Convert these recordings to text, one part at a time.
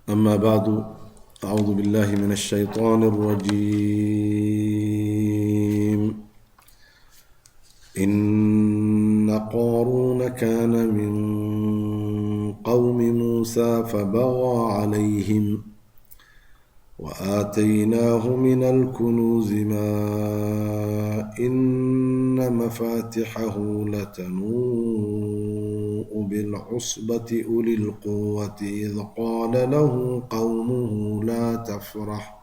أما بعد، أعوذ بالله من الشيطان الرجيم. إن قارون كان من قوم موسى فبغى عليهم، وآتيناه من الكنوز ما إن مفاتحه لتنوء بالعصبة أولي القوة إذ قال له قومه لا تفرح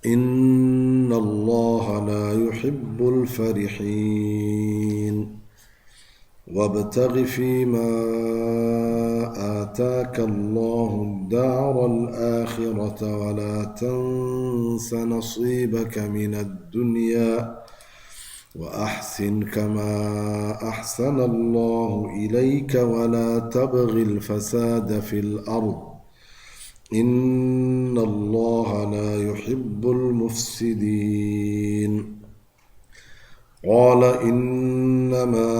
إن الله لا يحب الفرحين. وابتغ فيما آتاك الله الدار الآخرة ولا تنس نصيبك من الدنيا، وأحسن كما أحسن الله إليك، ولا تبغ الفساد في الأرض، إن الله لا يحب المفسدين. قال إنما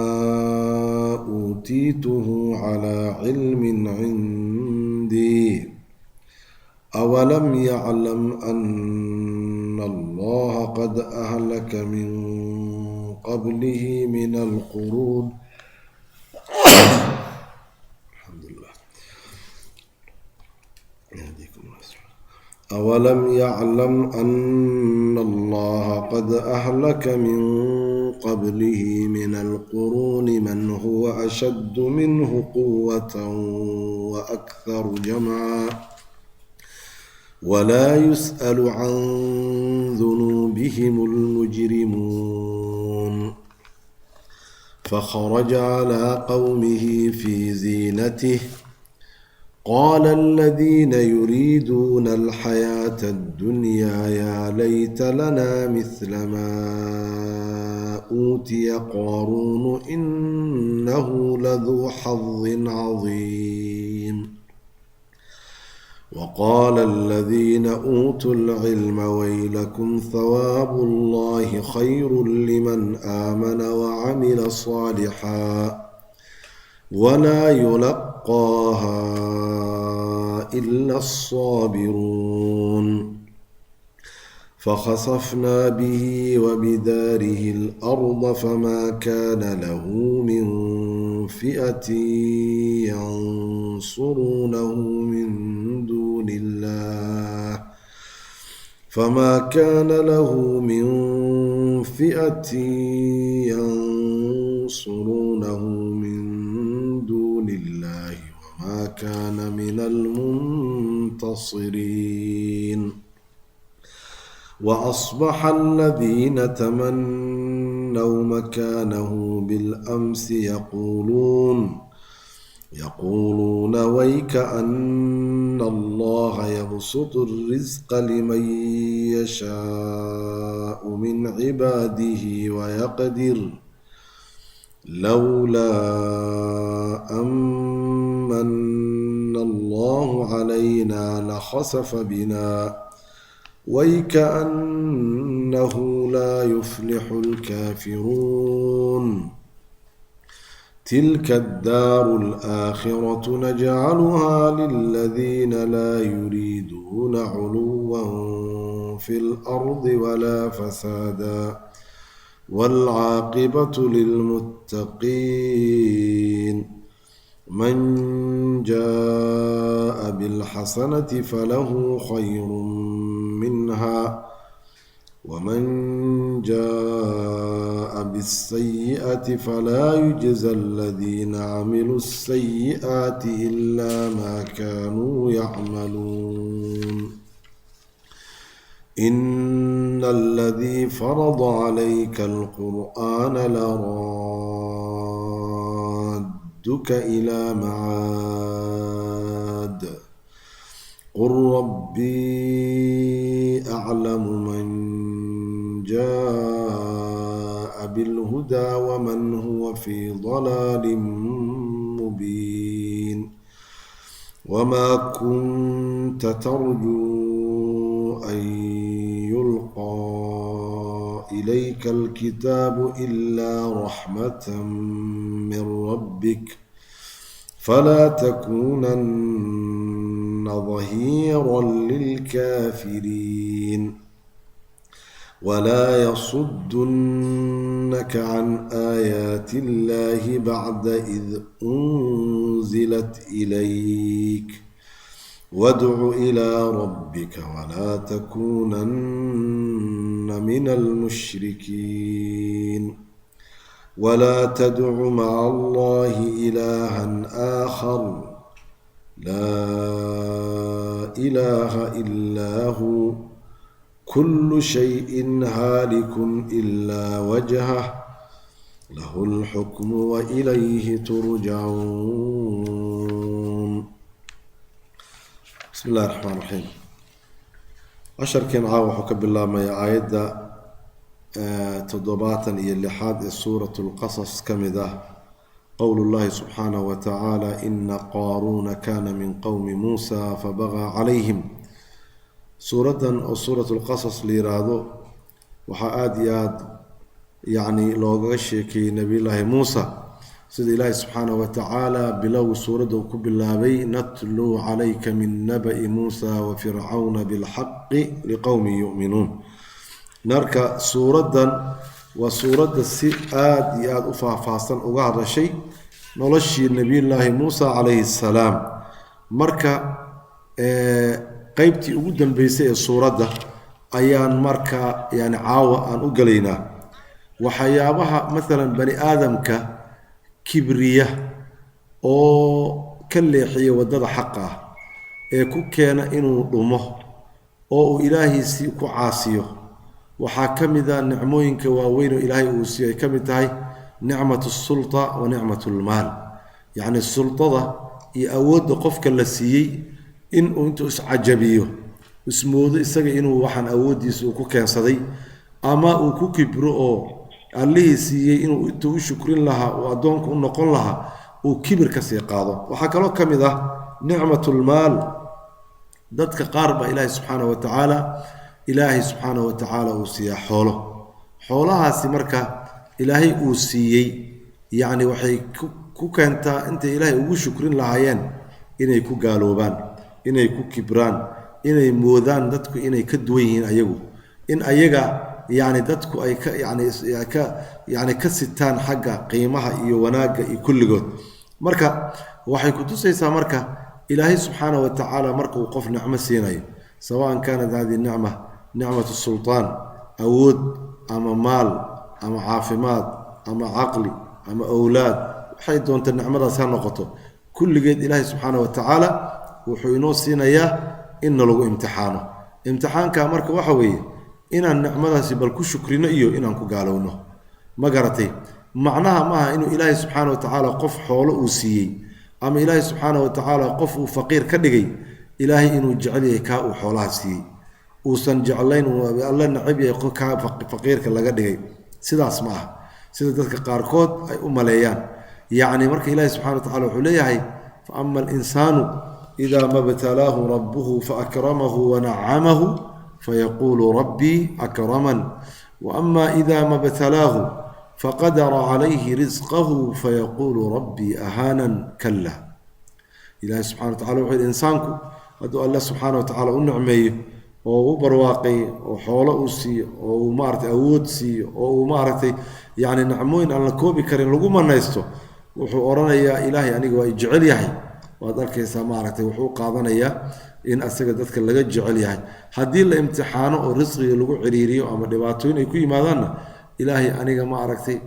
أوتيته على علم عندي، أولم يعلم أن الله قد أهلك من قبله من القرون الحمد لله يهديكم الله. أولم يعلم أن الله قد أهلك من قبله من القرون من هو أشد منه قوة وأكثر جمعا، ولا يسأل عن ذنوبهم المجرمون. فخرج على قومه في زينته، قال الذين يريدون الحياة الدنيا يا ليت لنا مثل ما أوتي قارون إنه لذو حظ عظيم. وقال الذين أوتوا العلم ويلكم ثواب الله خير لمن آمن وعمل صالحا ولا يلقاها إلا الصابرون. فخسفنا به وبداره الأرض فما كان له من فئة ينصرونه من دون الله فما كان له من فئة ينصرونه من دون الله وما كان من المنتصرين. وأصبح الذين تمنوا مكانه بالأمس يقولون ويك أن الله يبسط الرزق لمن يشاء من عباده ويقدر، لولا أمن الله علينا لخسف بنا، ويكأنه لا يفلح الكافرون. تلك الدار الآخرة نجعلها للذين لا يريدون علوا في الأرض ولا فسادا، والعاقبة للمتقين. من جاء بالحسنة فله خير منها، ومن جاء بالسيئة فلا يجزى الذين عملوا السيئات إلا ما كانوا يعملون. إن الذي فرض عليك القرآن لرادك إلى معاد، قل ربي أعلم من جاء بالهدى ومن هو في ضلال مبين. وما كنت ترجو أن يلقى إليك الكتاب إلا رحمة من ربك فلا تكونن ظهيرا للكافرين. ولا يصدنك عن آيات الله بعد إذ أنزلت إليك، وادع إلى ربك ولا تكونن من المشركين. ولا تدع مع الله إلها آخر، لا إله إلا هو، كل شيء هالك إلا وجهه، له الحكم وإليه ترجعون. بسم الله الرحمن الرحيم. Casharkeen caawa wuxuu ka bilaabmayaa aayadda 76aad ee Suurat Lqasas ka mid ah, qowl llahi subxaanahu wa tacaala: "Ina Qaaruuna kana min qowmi Muusa fabagaa calayhim." Suuraddan oo Suurat Lqasas la yiraahdo waxaa aada iyo aada yacni loogaga sheekeeyey Nabiyullaahi Muusa, sida Ilaahi subxaanahu wa tacaala bilowga suuradda uu ku bilaabay: "Natluu calayka min naba'i Muusa wa Fircawna bilxaqi liqowmin yu'minuun." Marka suuraddan waa suuradda si aada iyo aada u faahfaahsan uga hadashay noloshii Nabiyullaahi Muusa calayhi assalaam. Marka qeybtii ugu dambeysay ee suuradda ayaan marka yani caawa aan u gelaynaa. Waxyaabaha maalan bani aadamka kibriya oo ka leexiya waddada xaqa ah ee ku keena inuu dhumo oo uu Ilaahiisii ku caasiyo, waxaa ka mid a nicmooyinka waaweyn oo Ilaahay uu siiyo ay ka mid tahay nicmat asulta wa nicmat almaal. Yacni sultada iyo awoodda qofka la siiyey inuu intuu iscajabiyo, ismoodo isaga inuu waxaan awooddiisa uu ku keensaday, ama uu ku kibro oo Allihii siiyey inuu intuu u shukrin lahaa, uu addoonka u noqon lahaa, uu kibir ka sii qaado. Waxaa kaloo ka mid ah nicmatulmaal. Dadka qaar baa Ilaahay subxaana wa tacaala, Ilaahay subxaana wa tacaala uu siiyaa xoolo. Xoolahaasi marka Ilaahay uu siiyey, yacni waxay ku keentaa intay Ilaahay ugu shukrin lahaayeen inay ku gaaloobaan, inay ku kibraan, inay moodaan dadku inay ka duwan yihiin ayagu, in ayaga yacni dadku ay ka yani ka yani ka sitaan xagga qiimaha iyo wanaagga iyo kulligood. Marka waxay ku tusaysaa, marka Ilaahay subxaana wa tacaala marka uu qof nicmo siinayo, sawaan kaanat hadihi nicma nicmat sultaan, awood ama maal ama caafimaad ama caqli ama owlaad, waxay doonta nicmadaas ha noqoto, kulligeed Ilaahay subxaana wa tacaala wuxuu inoo siinayaa inna lagu imtixaano. Imtixaanka marka waxa weeye inaan nicmadaasi bal ku shukrino iyo inaan ku gaalowno. Ma garatay? Macnaha maaha inuu Ilaahay subxaana wa tacaala qof xoolo uu siiyey ama Ilaahay subxaana wa tacaala qof uu faqiir ka dhigay, Ilaahay inuu jecel yahay kaa uu xoolaha siiyey, uusan jeclayn, Alla nacab yahay kaa faqiirka laga dhigay. Sidaas ma aha sida dadka qaarkood ay u maleeyaan. Yacni marka Ilaahay subxana wa tacala wuxuu leeyahay: "Fa ama alinsaanu ida ma btalaahu rabuhu faakramahu wanacamahu fayaquulu rabbii akraman, waama ida ma btalaahu faqadara calayhi risqahu fayaquulu rabbii ahaanan, kala." Ilahi subxana wa tacala wuxuu yihi: insaanku hadduu Alle subxaana wa tacala u nicmeeyo oo u barwaaqeeyo oo xoolo uu siiyo oo uu maaragtay awood siiyo oo uu maaragtay yacni nicmooyin aan la koobi karin lagu manaysto, wuxuu odhanayaa: "Ilaahay aniga waa i jecel yahay." Waad arkaysaa, maaragtay, wuxuu qaadanayaa in asaga dadka laga jecel yahay. Haddii la imtixaano oo risqiga lagu ciriiriyo ama dhibaatooyin ay ku yimaadaanna, "Ilaahay aniga ma aragtay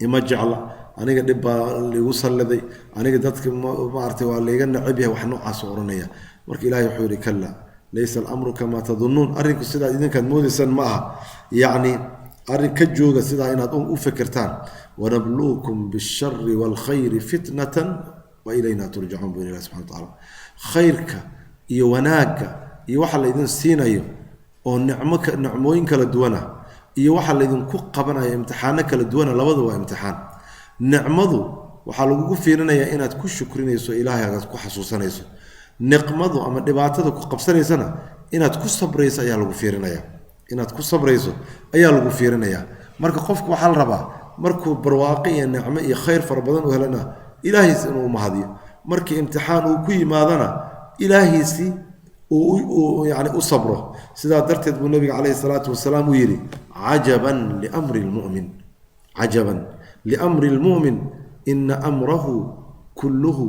ima jecla, aniga dhib baa liigu salliday, aniga dadka maaragtay waa layga necab yahay," wax noocaas odhanaya. Marka Ilahay wuxuu yihi: "Kala, laysa alamru kamaa tadunnuun." Arrinku sidaa idinkaad moodaysaan ma aha. Yacni arrin ka jooga sidaa inaad u fikirtaan. "Wanabluukum bishari waalkhayri fitnatan wa ilayna turjacuun," buu Ilahi subxana wa tacaala. Khayrka iyo wanaagga iyo waxa laydin siinayo oo nicmo nicmooyin kala duwana iyo waxa laydinku qabanayo imtixaano kala duwana, labadu waa imtixaan. Nicmadu waxaa lagugu fiirinayaa inaad ku shukrinayso, Ilaahay aad ku xasuusanayso. Niqmadu ama dhibaatada ku qabsanaysana inaad ku sabrayso ayaa lagu fiirinaya, inaad ku sabrayso ayaa lagu fiirinayaa. Marka qofku waxaa la rabaa markuu barwaaqo iyo nicmo iyo khayr fara badan u helana, Ilaahays inuu mahadiyo, markii imtixaan uu ku yimaadana Ilaahiisii uu yani u sabro. Sidaa darteed buu nabiga caleyhi salaatu wasalaam uu yidhi: cajaban liamri lmu'min, cajaban liamri lmu'min, ina amrahu kulluhu,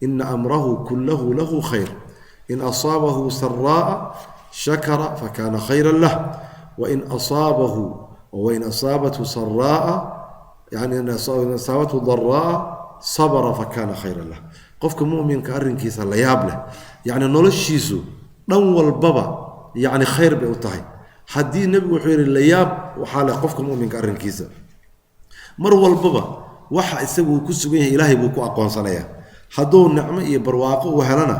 ina amrahu kullahu lahu khayr, in asaabahu saraa'a shakara fakana khayra lah, wain asaabahu wain asaabathu saraa'a, yani in asaabathu daraa'a sabra fakana khayra lah. Qofka muminka arrinkiisa la yaab leh, yani noloshiisu dhan walbaba yani khayr bay u tahay. Haddii nebigu wuxuu yihi: layaab waxaa leh qofka muminka arrinkiisa, mar walbaba waxa isagu uu ku sugan yahay Ilaahay buu ku aqoonsanayaa. Hadduu nicmo iyo barwaaqo uu helana,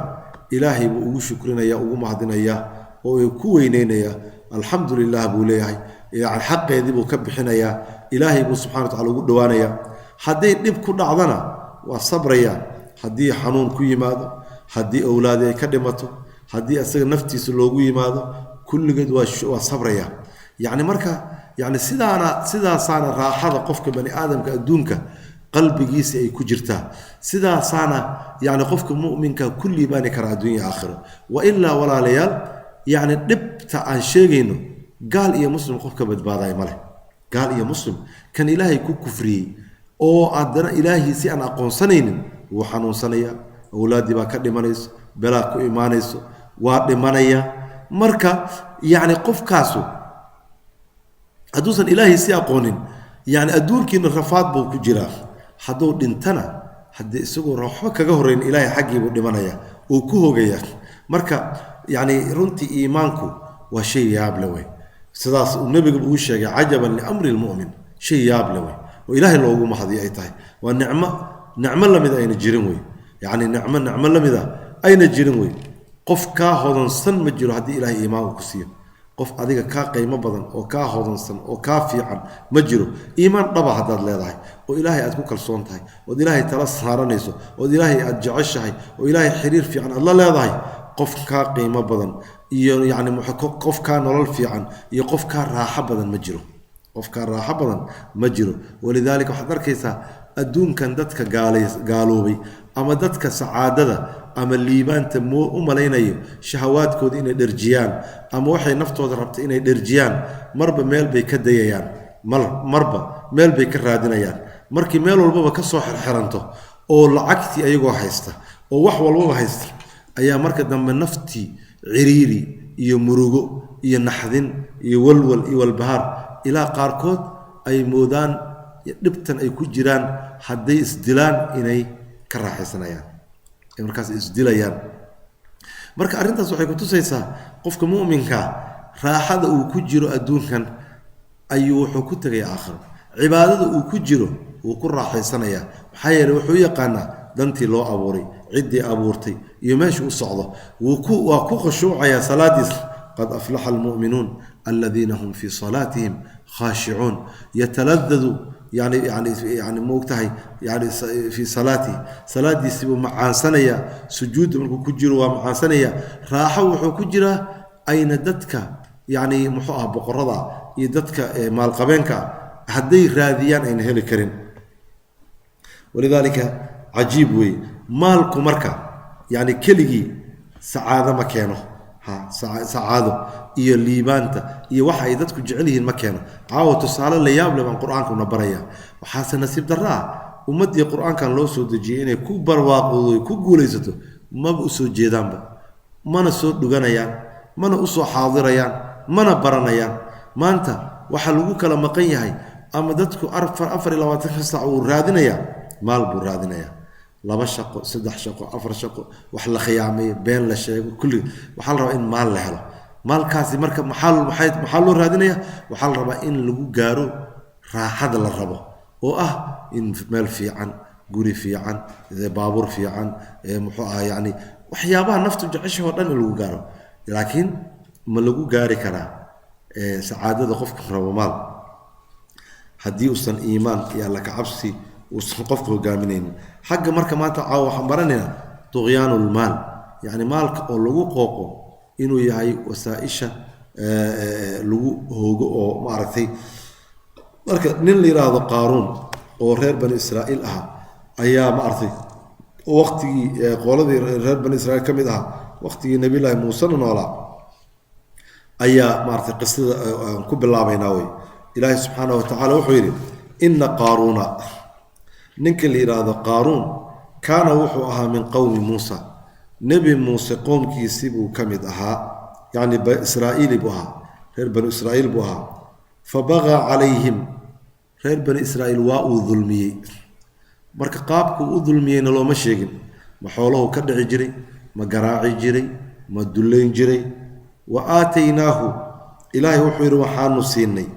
Ilaahay buu ugu shukrinaya, ugu mahadinayaa oo uu ku weyneynayaa. Alxamdu lilah buu leeyahay, yani xaqeedii buu ka bixinayaa, Ilaahay buu subxana wa tacala ugu dhowaanayaa. Hadday dhib ku dhacdana waa sabrayaa. Haddii xanuun ku yimaado, haddii owlaadi ay ka dhimato, haddii isaga naftiisa loogu yimaado, kulligeed waa sabraya. Yani marka yani sidaana, sidaasaana raaxada qofka bani aadamka adduunka qalbigiisa ay ku jirtaa. Sidaasaana yani qofka muminka ku liibaani kara adduunya aakhiro. Wa ilaa, walaalayaal, yani dhibta aan sheegayno gaal iyo muslim qof ka badbaadaya ma leh. Gaal iyo muslim, kan Ilaahay ku kufriyey oo haddana Ilaahay si aan aqoonsanaynin, wuu xanuunsanayaa, awlaaddii baa ka dhimanayso, belaa ku imaanayso, waa dhimanaya. Marka yacni qofkaasu hadduusan Ilaahay si aqoonin, yani adduunkiina rafaad buu ku jiraa. Hadduu dhintana, haddii isagoo waxba kaga horreyn Ilaahay xaggii buu dhimanaya uu ku hogaya. Marka yacni runtii iimaanku waa shay yaab le wey. Sidaas uu nebigu uu sheegay: cajaban liamri lmu'min. Shay yaab le wey oo Ilaahay loogu mahadiyo ay tahay. Waa nicmo nicmo lamida ayna jirin wey, yacni nicmo nicmo lamida ayna jirin wey. Qof kaa hodansan ma jiro haddii Ilahay iimaan uu ku siiyo. Qof adiga kaa qiimo badan oo kaa hodansan oo kaa fiican ma jiro. Iimaan dhaba haddaad leedahay oo Ilaahay aad ku kalsoon tahay, ood Ilaahay tala saaranayso, ood Ilaahay aad jeceshahay, oo Ilaahay xiriir fiican aad la leedahay, qof kaa qiimo badan iyo yacni qof kaa nolol fiican iyo qof kaa raaxo badan ma jiro. Qof kaa raaxo badan ma jiro. Walidaalika waxaad arkaysaa adduunkan dadka gaaloobay ama dadka sacaadada ama liibaanta moo u malaynayo shahawaadkooda inay dherjiyaan ama waxay naftooda rabtay inay dherjiyaan, marba meel bay ka dayayaan, marba meel bay ka raadinayaan. Markii meel walbaba ka soo xirxiranto oo lacagtii ayagoo haysta oo wax walbaba haysta, ayaa marka dambe naftii ciriiri iyo murugo iyo naxdin iyo walwal iyo walbahaar, ilaa qaarkood ay moodaan dhibtan ay ku jiraan hadday isdilaan inay ka raaxaysanayaan, ay markaas isdilayaan. Marka arrintaas waxay kutusaysaa qofka mu'minka raaxada uu ku jiro adduunkan ayuu wuxuu ku tegaya aakhiro. Cibaadada uu ku jiro wuu ku raaxaysanayaa, maxaa yeeley wuxuu yaqaanaa dantii loo abuuray, ciddii abuurtay iyo meesha u socdo. Waa ku khushuucayaa salaadiis. Qad aflaxa almu'minuun aladiina hum fii salaatihim khaashicuun. Yataladadu yani maogtahay yani fii salaatihi, salaadiisii buu macaansanayaa. Sujuudda markuu ku jiro waa macaansanayaa. Raaxo wuxuu ku jiraa ayna dadka yani muxuu ah boqorada iyo dadka maalqabeenka hadday raadiyaan ayna heli karin. Walidaalika cajiib weeye maalku. Marka yani keligii sacaado ma keeno. Ha sacaado iyo liibaanta iyo waxa ay dadku jecel yihiin ma keeno. Caawa tusaale la yaab leh baan qur-aankuna baraya. Waxaase nasiib darro ah ummaddii qur-aankan loo soo dejiyey inay ku barwaaqoodo, ku guulaysato, maba usoo jeedaanba, mana soo dhuganayaan, mana usoo xaadirayaan, mana baranayaan. Maanta waxaa lagu kala maqan yahay ama dadku 24-ka saac uu raadinayaa maal buu raadinayaa. 2 shaqo, 3 shaqo, 4 shaqo, wax la khiyaameeyo, been la sheego, kulli waxaa la rabaa in maal la helo. Maalkaasi marka maxaa loo raadinayaa? Waxaa la rabaa in lagu gaaro raaxada la rabo oo ah in meel fiican, guri fiican, baabuur fiican, muxuu aha, yani waxyaabaha naftu jeceshaha oo dhan in lagu gaaro. Laakiin ma lagu gaari karaa sacaadada qofka rabo maal haddii uusan iimaan iyo alla kacabsi uusan qofka hogaaminaynin xagga? Marka maanta caawa waxaan baranaynaa tuqyaanu lmaal, yacni maalka oo lagu qooqo inuu yahay wasaaisha lagu hoogo oo maaragtay. Marka nin la yidhaahdo Qaaruun oo reer Bani Israa'iil ahaa ayaa maaragtay waqtigii qoladii reer Bani Israiil ka mid ahaa Waqtigii Nabiyullaahi Muusena noolaa ayaa maaratay qisada aan ku bilaabaynaa wey. Ilaahay subxaana wa tacaala wuxuu yidhi: ina Qaaruuna, ninka la yidhaahdo Qaaruun, kaana wuxuu ahaa min qowmi Muusa, Nebi Muuse qoomkiisii buu ka mid ahaa, yacni Israa'iili buu ahaa, reer Banu Israa'iil buu ahaa. Fa bagaa calayhim, reer Bani Israa'iil waa uu dulmiyey. Marka qaabkuu u dulmiyeyna looma sheegin. Ma xoolahu ka dhici jiray? Ma garaaci jiray? Ma dullayn jiray? Wa aataynaahu, Ilaahay wuxuu yidhi, waxaanu siinay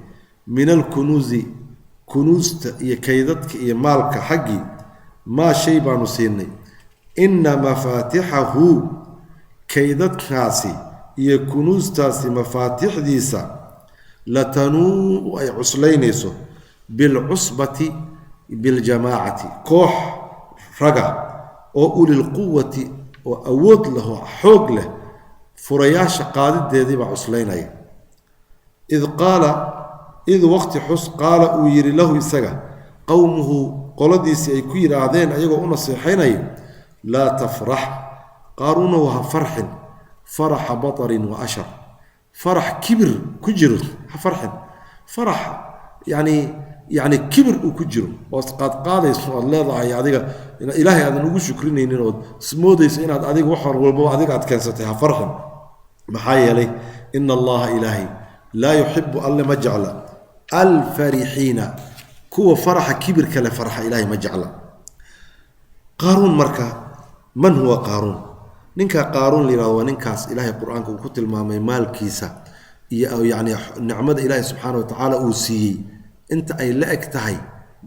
min alkunuusi, kunuusta iyo kaydadka iyo maalka xaggii, maa shay baanu siinay, ina mafaatixahu, kaydadkaasi iyo kunuustaasi mafaatixdiisa, latanuu, ay cuslaynayso, bilcusbati, biljamaacati, koox raga oo ulilquwati, oo awood leh oo xoog leh, furayaasha qaadideedii baa cuslaynaya. Id qaala, id waqti xus, qaala uu yidhi, lahu isaga, qowmuhu, qoladiisii ay ku yidhaahdeen ayagoo u naseexaynaya: laa tafrax, Qaaruunow ha farxin, faraxa batarin wa ashar, farax kibir ku jiro ha farxin, farax yani kibir uu ku jiro oo isqaadqaadayso, oad leedahay adiga Ilaahay aadan ugu shukrinaynin, ood ismoodayso inaad adiga wax hor walbaba adiga aad keensatay, ha farxin. Maxaa yeelay, ina Allaha, Ilaahay, laa yuxibu, Alle ma jecla, alfarixiina, kuwa faraxa kibirka le farxa Ilaahay ma jecla. Qaaruun marka, man huwa Qaaruun? Ninka Qaaruun la yihahdo waa ninkaas Ilaahay Qur-aanka uu ku tilmaamay maalkiisa iyo yacni nicmada Ilaahay subxaana wa tacaala uu siiyey inta ay la eg tahay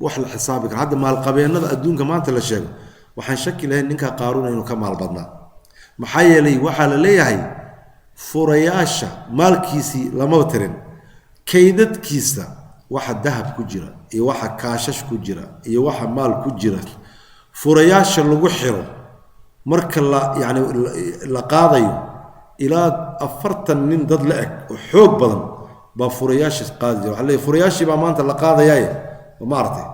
wax la xisaabi karo. Hadda maalqabeennada adduunka maanta la sheego, waxaan shaki lahayn ninka Qaaruun inuu ka maal badnaa. Maxaa yeelay, waxaa la leeyahay furayaasha maalkiisii lamaba tirin, kaydadkiisa waxa dahab ku jira iyo waxa kaashash ku jira iyo waxa maal ku jira, furayaasha lagu xiro marka la yani la qaadayo, ilaa 40 nin dad la eg oo xoog badan baa furayaasha qaadi jira. Waxaa leeyahay furayaashii baa maanta la qaadayaaye, ma aragtay,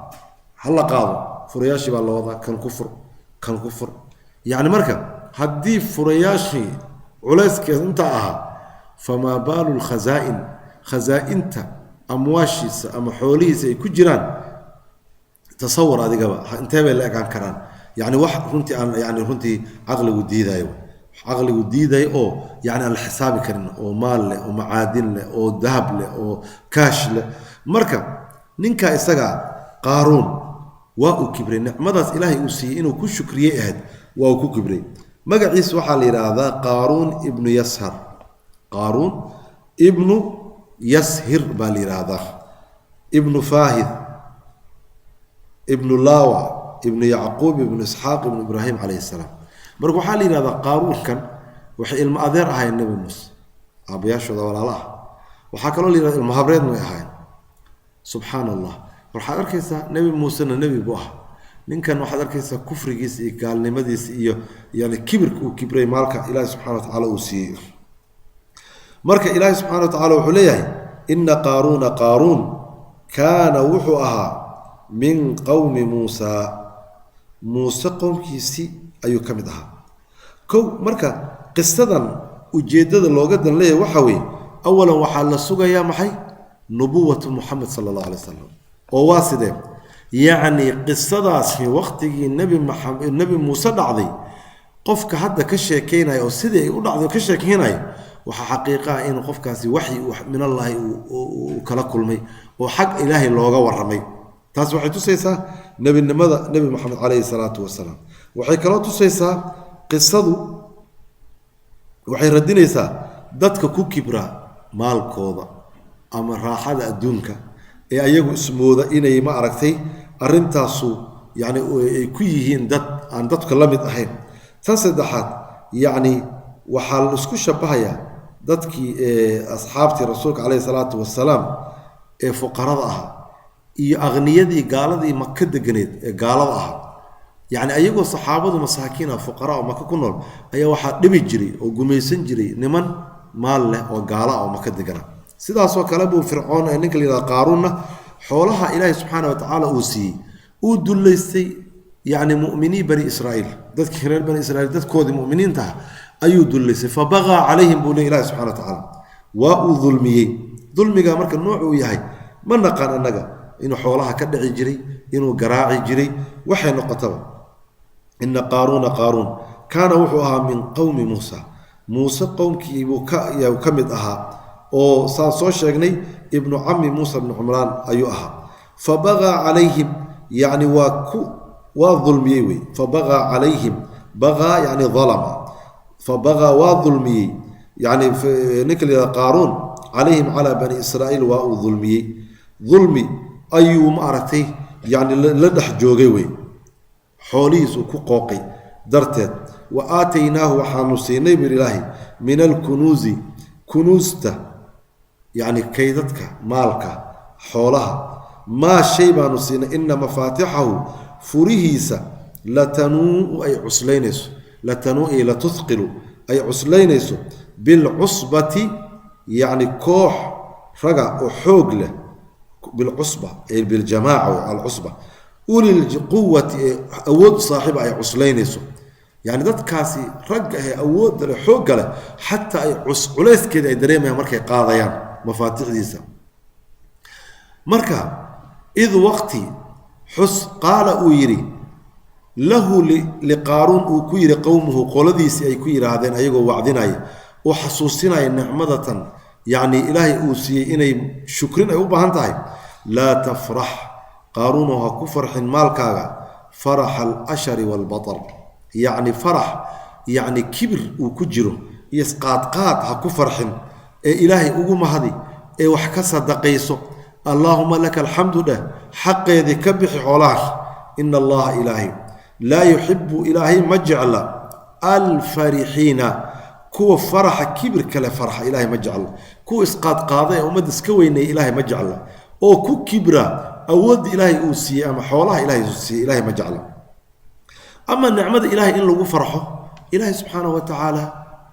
ha la qaado furayaashii baa la wadaa, kan ku fur, kan ku fur. Yacni marka haddii furayaashii culayskeeda intaa ahaa, famaa baalu lkhazaa'in, khazaa'inta amwaashiisa ama xoolihiisa ay ku jiraan? Tasawur adigaba, intee bay la egaan karaan? Yani wax runtii aan yani runtii caqligu diidayo, caqligu diidayo oo yani aan la xisaabi karin, oo maal leh, oo macaadin leh, oo dahab leh, oo kaash leh. Marka ninka isaga Qaaruun waa uu kibray. Nicmadaas Ilaahay uu siiyey inuu ku shukriyey ahayd, waa uu ku kibray. Magaciisa waxaa la yidhaahdaa Qaaruun ibnu Yashar, Qaaruun ibnu Yashir baa la yidhaahdaa, ibnu Faahid, ibnu Lawa, ibnu Yacquub, ibnu Isxaaq, ibnu Ibraahim calayhi salaam. Marka waxaa la yidhahdaa Qaaruunkan waxay ilmo adeer ahaayeen Nebi Muuse, aabayaashooda walaalo ah. Waxaa kaloo la yidhahda ilmo habreedna way ahaayeen. Subxaana Allah, waxaad arkaysaa Nebi Muusena nebi buu ahaa, ninkan waxaad arkaysaa kufrigiisa iyo gaalnimadiisa iyo yani kibirka uu kibray maalka Ilaahi subxana wa tacaala uu siiyey. Marka Ilaahi subxana wa tacala wuxuu leeyahay: ina Qaaruuna, Qaaruun, kaana wuxuu ahaa min qowmi Muusa, Muuse qowmkiisii ayuu ka mid ahaa. Kow, marka qisadan ujeeddada looga dan leeyahay waxaa weeye, awalan waxaa la sugayaa maxay? Nubuwatu Muxamed sala Allah alay wasalam. Oo waa sidee? Yacni qisadaasi waqtigii nebi Maxamed, Nebi Muuse dhacday, qofka hadda ka sheekeynaya oo sidii ay u dhacday ka sheekeynaya, waxaa xaqiiqa ah inuu qofkaasi waxyi min Allahi uu kala kulmay oo xag Ilaahay looga warramay. Taas waxay tusaysaa nebinimada Nebi Maxamed calayhi salaatu wasalaam. Waxay kaloo tusaysaa qisadu, waxay radinaysaa dadka ku kibra maalkooda ama raaxada adduunka ee ayagu ismooda inay, ma aragtay, arrintaasu yani ay ku yihiin dad aan dadka la mid ahayn. Tan saddexaad, yacni waxaa la isku shabahayaa dadkii asxaabtii rasuulka calayhi salaatu wasalaam ee fuqarada ahaa iyo akhniyadii gaaladii Maka deganeed ee gaalada ahaa. Yacni ayagoo saxaabadu masaakiin ah, fuqara oo Maka ku nool, ayaa waxaa dhibi jiray oo gumaysan jiray niman maal leh oo gaala ah oo Maka degana. Sidaasoo kale buu Fircoon ee ninka la yihahdo Qaaruunna xoolaha Ilaahay subxaana wa tacaala uu siiyey uu dullaystay, yacni mu'miniin Bani Israa'iil, dadkii reer Bani Israiil, dadkoodii mu'miniinta ah Ayuu dullaysay. Fabagaa calayhim buu le Ilahi subxana wa tacaala, waa uu dulmiyey. Dulmiga marka nooc uu yahay ma naqaan annaga, inuu xoolaha ka dhici jiray, inuu garaaci jiray, waxay noqotaba. Ina Qaaruuna, Qaaruun, kaana wuxuu ahaa min qowmi Muusa, Muuse qowmkiibuu ka mid ahaa, oo saan soo sheegnay ibnu cami Muusa bnu Cumraan ayuu ahaa. Fabagaa calayhim, yacni waa ku waa dulmiyey wey. Fabagaa calayhim, bagaa yani alama, fabagaa waa dulmiyey, yani ninka la yihahdo Qaaruun, calayhim, calaa bani Israa'iil waa uu dulmiyey. Dulmi ayuu, ma aragtay, yani la dhex joogay wey, xoolihiis uu ku qooqay darteed. Wa aataynaahu, waxaanu siinay bur Ilaahi, min alkunuusi, kunuusta, yacni kaydadka maalka, xoolaha, maa shay baanu siinay, ina mafaatixahu, furihiisa, latanuuu, ay cuslaynayso, latanuu latuhqilu, ay cuslaynayso, bilcusbati, yacni koox raga oo xoog leh, bilcusba ay biljamaaca, alcusba ulilquwati, ee awood saaxiiba ay cuslaynayso, yani dadkaasi ragga ee awoodda leh, xoogga leh, xataa ay culayskeeda ay dareemayaan markay qaadayaan mafaatixdiisa. Marka id waqti xus, qaala uu yidhi, lahu liqaaruun uu ku yidhi, qowmuhu, qoladiisii ay ku yidhaahdeen, ayagoo wacdinaya oo xasuusinaya nicmadatan, yacni Ilaahay uu siiyey, inay shukrin ay u baahan tahay: laa tafrax, Qaaruunow, ha ku farxin maalkaaga faraxa alashari waalbatar, yacni farax, yacni kibir uu ku jiro iyo isqaadqaad ha ku farxin, ee Ilaahay ugu mahadi, ee wax ka sadaqayso, allaahuma laka alxamdu dheh, xaqeedii ka bixi xoolaha. Ina Allaha, Ilaahay, laa yuxibu, Ilaahay ma jecla, alfarixiina, kuwa faraxa kibirka leh, farxa Ilaahay ma jecla. Kuwa isqaadqaada ee ummadda iska weynaya Ilaahay ma jecla, oo ku kibra awoodda Ilaahay uu siiyey ama xoolaha Ilaahay uu siiyey, Ilaahay ma jecla. Ama nicmada Ilaahay in lagu farxo, Ilaahay subxaanahu wa tacaala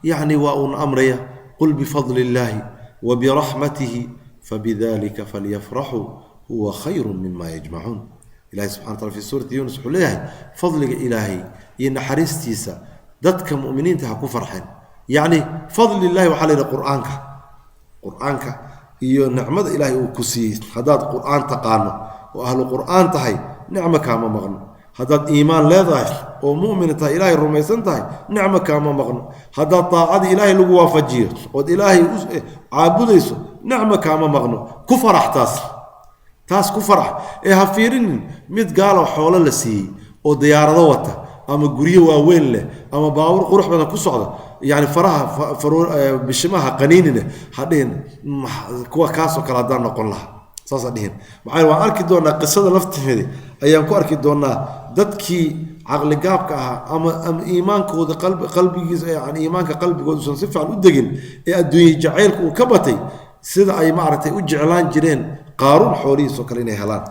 yacni waa uuna amraya: qul bifadli illaahi wa biraxmatihi fabidalika falyafraxuu huwa khayru mima yajmacuun. Ilahay subxana wataala fi suurati Yunus wuxuu leeyahay: fadliga Ilaahay iyo naxariistiisa dadka mu'miniinta ha ku farxeen. Yacni fadli illahi waxaa la yidhaha qur-aanka, qur-aanka iyo nicmada Ilaahay uu ku siiyey. Haddaad qur-aan taqaano oo ahlu qur-aan tahay, nicmo kaama maqno. Haddaad iimaan leedahay oo mu'min tahay, Ilaahay rumaysan tahay, nicmo kaama maqno. Haddaad daacadii Ilaahay lagu waafajiyo ood Ilaahay caabudayso, nicmo kaama maqno. Ku farax taas, taas ku farax, ee ha fiirinin mid gaalo xoolo la siiyey oo diyaarado wata ama guryo waaweyn leh ama baabuur qurux badan ku socda, yani faraha bishimaha qaniinine, ha dhihin kuwa kaasoo kale haddaan noqon lahaa, saasa dhihin. Maxaa waan arki doonaa, qisada lafteeda ayaan ku arki doonaa, dadkii caqligaabka ahaa ama iimaankooda qalbigiisa, yani iimaanka qalbigooda usan si fiican u degin, ee adduunye jacaylka uu ka batay, sida ay maaragtay u jeclaan jireen Qaaruun xoolihiisoo kale inay helaan.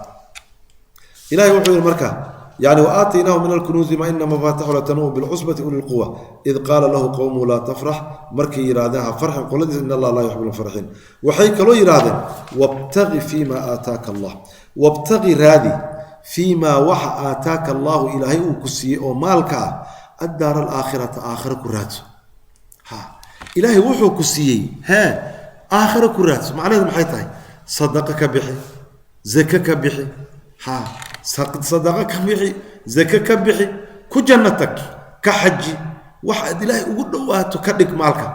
Ilahay wuxuu yihi marka, yani waaataynaahu min alkunuuzi ma ina mafaatixu latanuu bilcusbati uli lquwa, id qaala lahu qowmuhu laa tafrax, markay yidhahdeen ha farxin qoladiisa, in Allah laa yuxibu lfarxiin. Waxay kaloo yidhaahdeen: wabtaqi fiima aataaka Allah, wabtaqi raadi, fii maa waxa, aataaka Allahu, Ilaahay uu ku siiyey oo maalka ah, addaara alaakhirata, aakhira ku raadso. Ha, Ilaahay wuxuu ku siiyey hee, aakhira ku raadso. Macnaheedu maxay tahay? Sadaqo ka bixi, zake ka bixi, ha sadaqo ka bixi, zake ka bixi, ku janno tag, ka xaji, wax aad Ilaahay ugu dhowaato ka dhig maalka,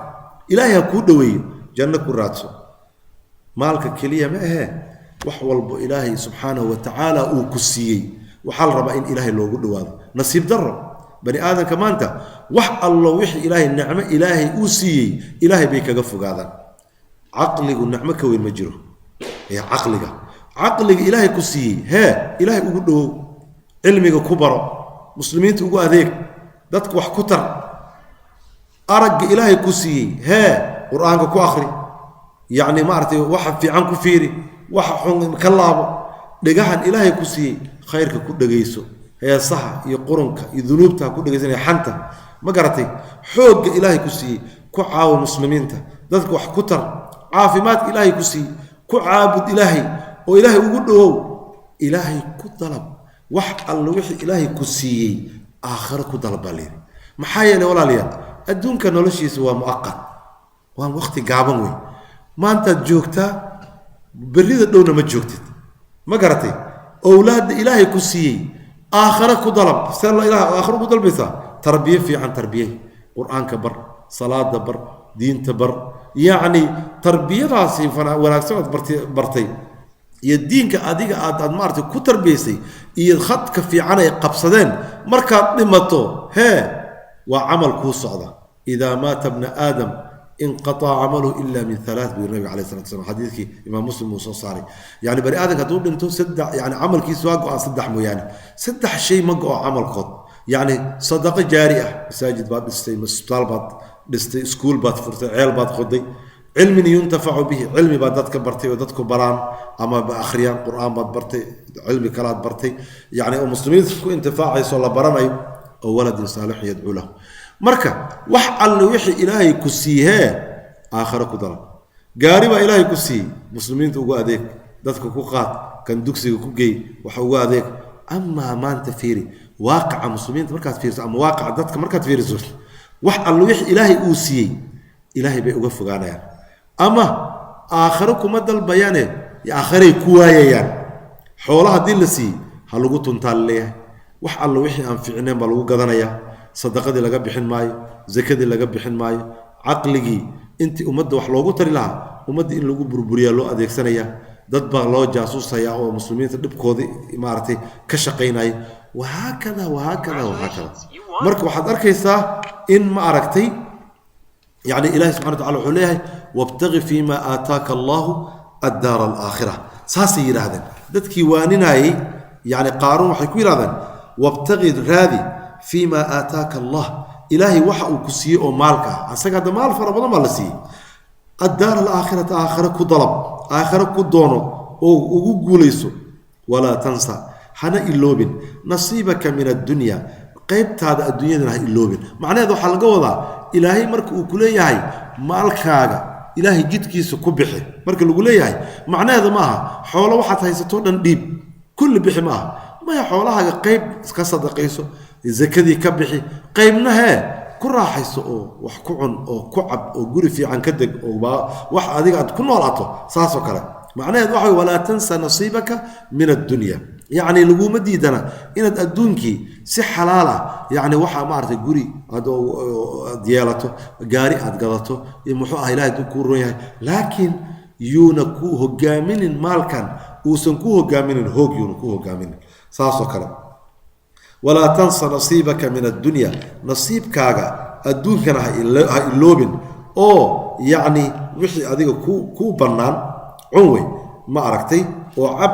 Ilaahay ha kuu dhoweeyo, janno ku raadso. Maalka keliya ma ahee, wax walbo Ilaahay subxaanahu wa tacaala uu ku siiyey waxaa la rabaa in Ilaahay loogu dhowaado. Nasiib daro, bani aadamka maanta wax allo wixii Ilaahay nicmo Ilaahay uu siiyey, Ilaahay bay kaga fogaadaan. Caqligu nicmo ka weyn ma jiro. Ee caqliga, caqliga Ilaahay ku siiyey hee, Ilaahay ugu dhowow, cilmiga ku baro, muslimiinta ugu adeeg, dadka wax ku tar. Aragga Ilaahay ku siiyey hee, qur-aanka ku akri, yacni maaragtay waxa fiican ku fiiri, waxa xun ka laabo. Dhegahan Ilaahay ku siiyey khayrka ku dhegayso, heesaha iyo qurunka iyo dunuubta ha ku dhegaysanaya, xanta, ma garatay? Xoogga Ilaahay ku siiyey ku caawo muslimiinta, dadka wax ku tar. Caafimaadka Ilaahay ku siiyey ku caabud Ilaahay oo Ilaahay ugu dhowow, Ilaahay ku dalab. Wax alla wixii Ilaahay ku siiyey aakhiro ku dalab baa layidhi. Maxaa yeelay, walaalayaal, Adduunka noloshiisa waa muaqat, waa waqti gaaban wey. Maantaad joogtaa, berrida dhowna ma joogtid. Ma garatay? Owlaadda Ilaahay ku siiyey aakhare ku dalab. See ilaah aakhare ku dalbaysaa? Tarbiye fiican tarbiyey, Qur-aanka bar, salaada bar, diinta bar. Yacni tarbiyadaasi wanaagsan aad bartay iyo diinka adiga aad maaragtay ku tarbiyaysay iyo khadka fiican ay qabsadeen, markaad dhimato hee waa camal kuu socda. Idaa maata bna aadam inqataca camaluhu ila min halaa, buu nabiga alayh salatu slam, xadiidkii Imaam Muslim uu soo saaray. Yani bani aadamka hadduu dhinto, saddex yani camalkiisu waa go-aan, saddex mooyaane. Saddex shay ma go-o camalkood. Yacni sadaqo jaari ah, masaajid baad dhistay, isbitaal baad dhistay, iskuul baad furtay, ceel baad qoday. Cilmin yuntafacu bihi, cilmi baad dadka bartay oo dadku baraan ama akhriyaan, Qur-aan baad bartay, cilmi kalaad bartay, yani oo muslimiinta ku intifaacayso, la baranayo. Oo waladin saalixun yadcuu lahu. Marka wax alle wixii Ilaahay ku siiyee aakhare ku daran. Gaari baa Ilaahay ku siiyey, muslimiinta ugu adeeg, dadka ku qaad, kan dugsiga ku geey, wax ugu adeeg. Amaa maanta fiiri waaqaca muslimiinta markaad fiiriso ama waaqaca dadka markaad fiiriso, wax alle wixii Ilaahay uu siiyey Ilaahay bay uga fogaanayaan, ama aakhare kuma dalbayaane, aakharay ku waayayaan. Xoola haddii la siiyey ha lagu tuntaa laleeyahay, wax alle wixii aan fiicneen baa lagu gadanayaa, sadaqadii laga bixin maayo, zakadii laga bixin maayo. Caqligii intii ummadda wax loogu tari lahaa, ummadda in lagu burburiyaa loo adeegsanayaa. Dad baa loo jaasuusayaa oo muslimiinta dhibkoodii maaragtay ka shaqaynaya, wahaakada wahaakada wahaakada. Marka waxaad arkaysaa in ma aragtay, yani Ilahi subxana wa tacala wuxuu leeyahay: wabtagi fima aataaka Allahu addaara alaakhira. Saasay yidhaahdeen dadkii waaninayey. Yani Qaaruun waxay ku yidhahdeen: wabtagi, raadi, fima aataaka Allah, Ilaahay waxa uu ku siiyey oo maalka ah. Asaga hadda maal fara badan baa la siiyey. Addaara alaakhirata, aakhare ku dalab, aakhare ku doono oo ugu guulayso. Walaa tansa, hana iloobin, nasiibaka min addunya, qaybtaada adduunyadana ha iloobin. Macnaheed waxaa laga wadaa, Ilaahay marka uu ku leeyahay maalkaaga Ilaahay jidkiisa ku bixi, marka lagu leeyahay, macnaheedu ma aha xoolo waxaad haysatoo dhan dhiib, kulli bixi ma aha. Maya, xoolahaaga qayb iska sadaqayso, zakadii ka bixi, qaybna hee ku raaxayso oo wax ku cun oo ku cab oo guri fiican ka deg oo wax adiga aad ku noolaato, saasoo kale. Macnaheed waxa way: walaa tansa nasiibaka min addunya. Yacni laguma diidana inaad adduunkii si xalaal ah, yacni waxaa maaragtay guri aad yeelato, gaari aad gadato, muxuu ah, Ilahay hadduu kuu ron yahay, laakiin yuuna ku hogaaminin maalkan, uusan ku hogaaminin hoog, yuuna ku hogaaminin, saasoo kale. Walaa tansa nasiibaka min addunya, nasiibkaaga adduunkana ha iloobin, oo yacni wixii adiga ku kuu bannaan cun wey, ma aragtay, oo cab,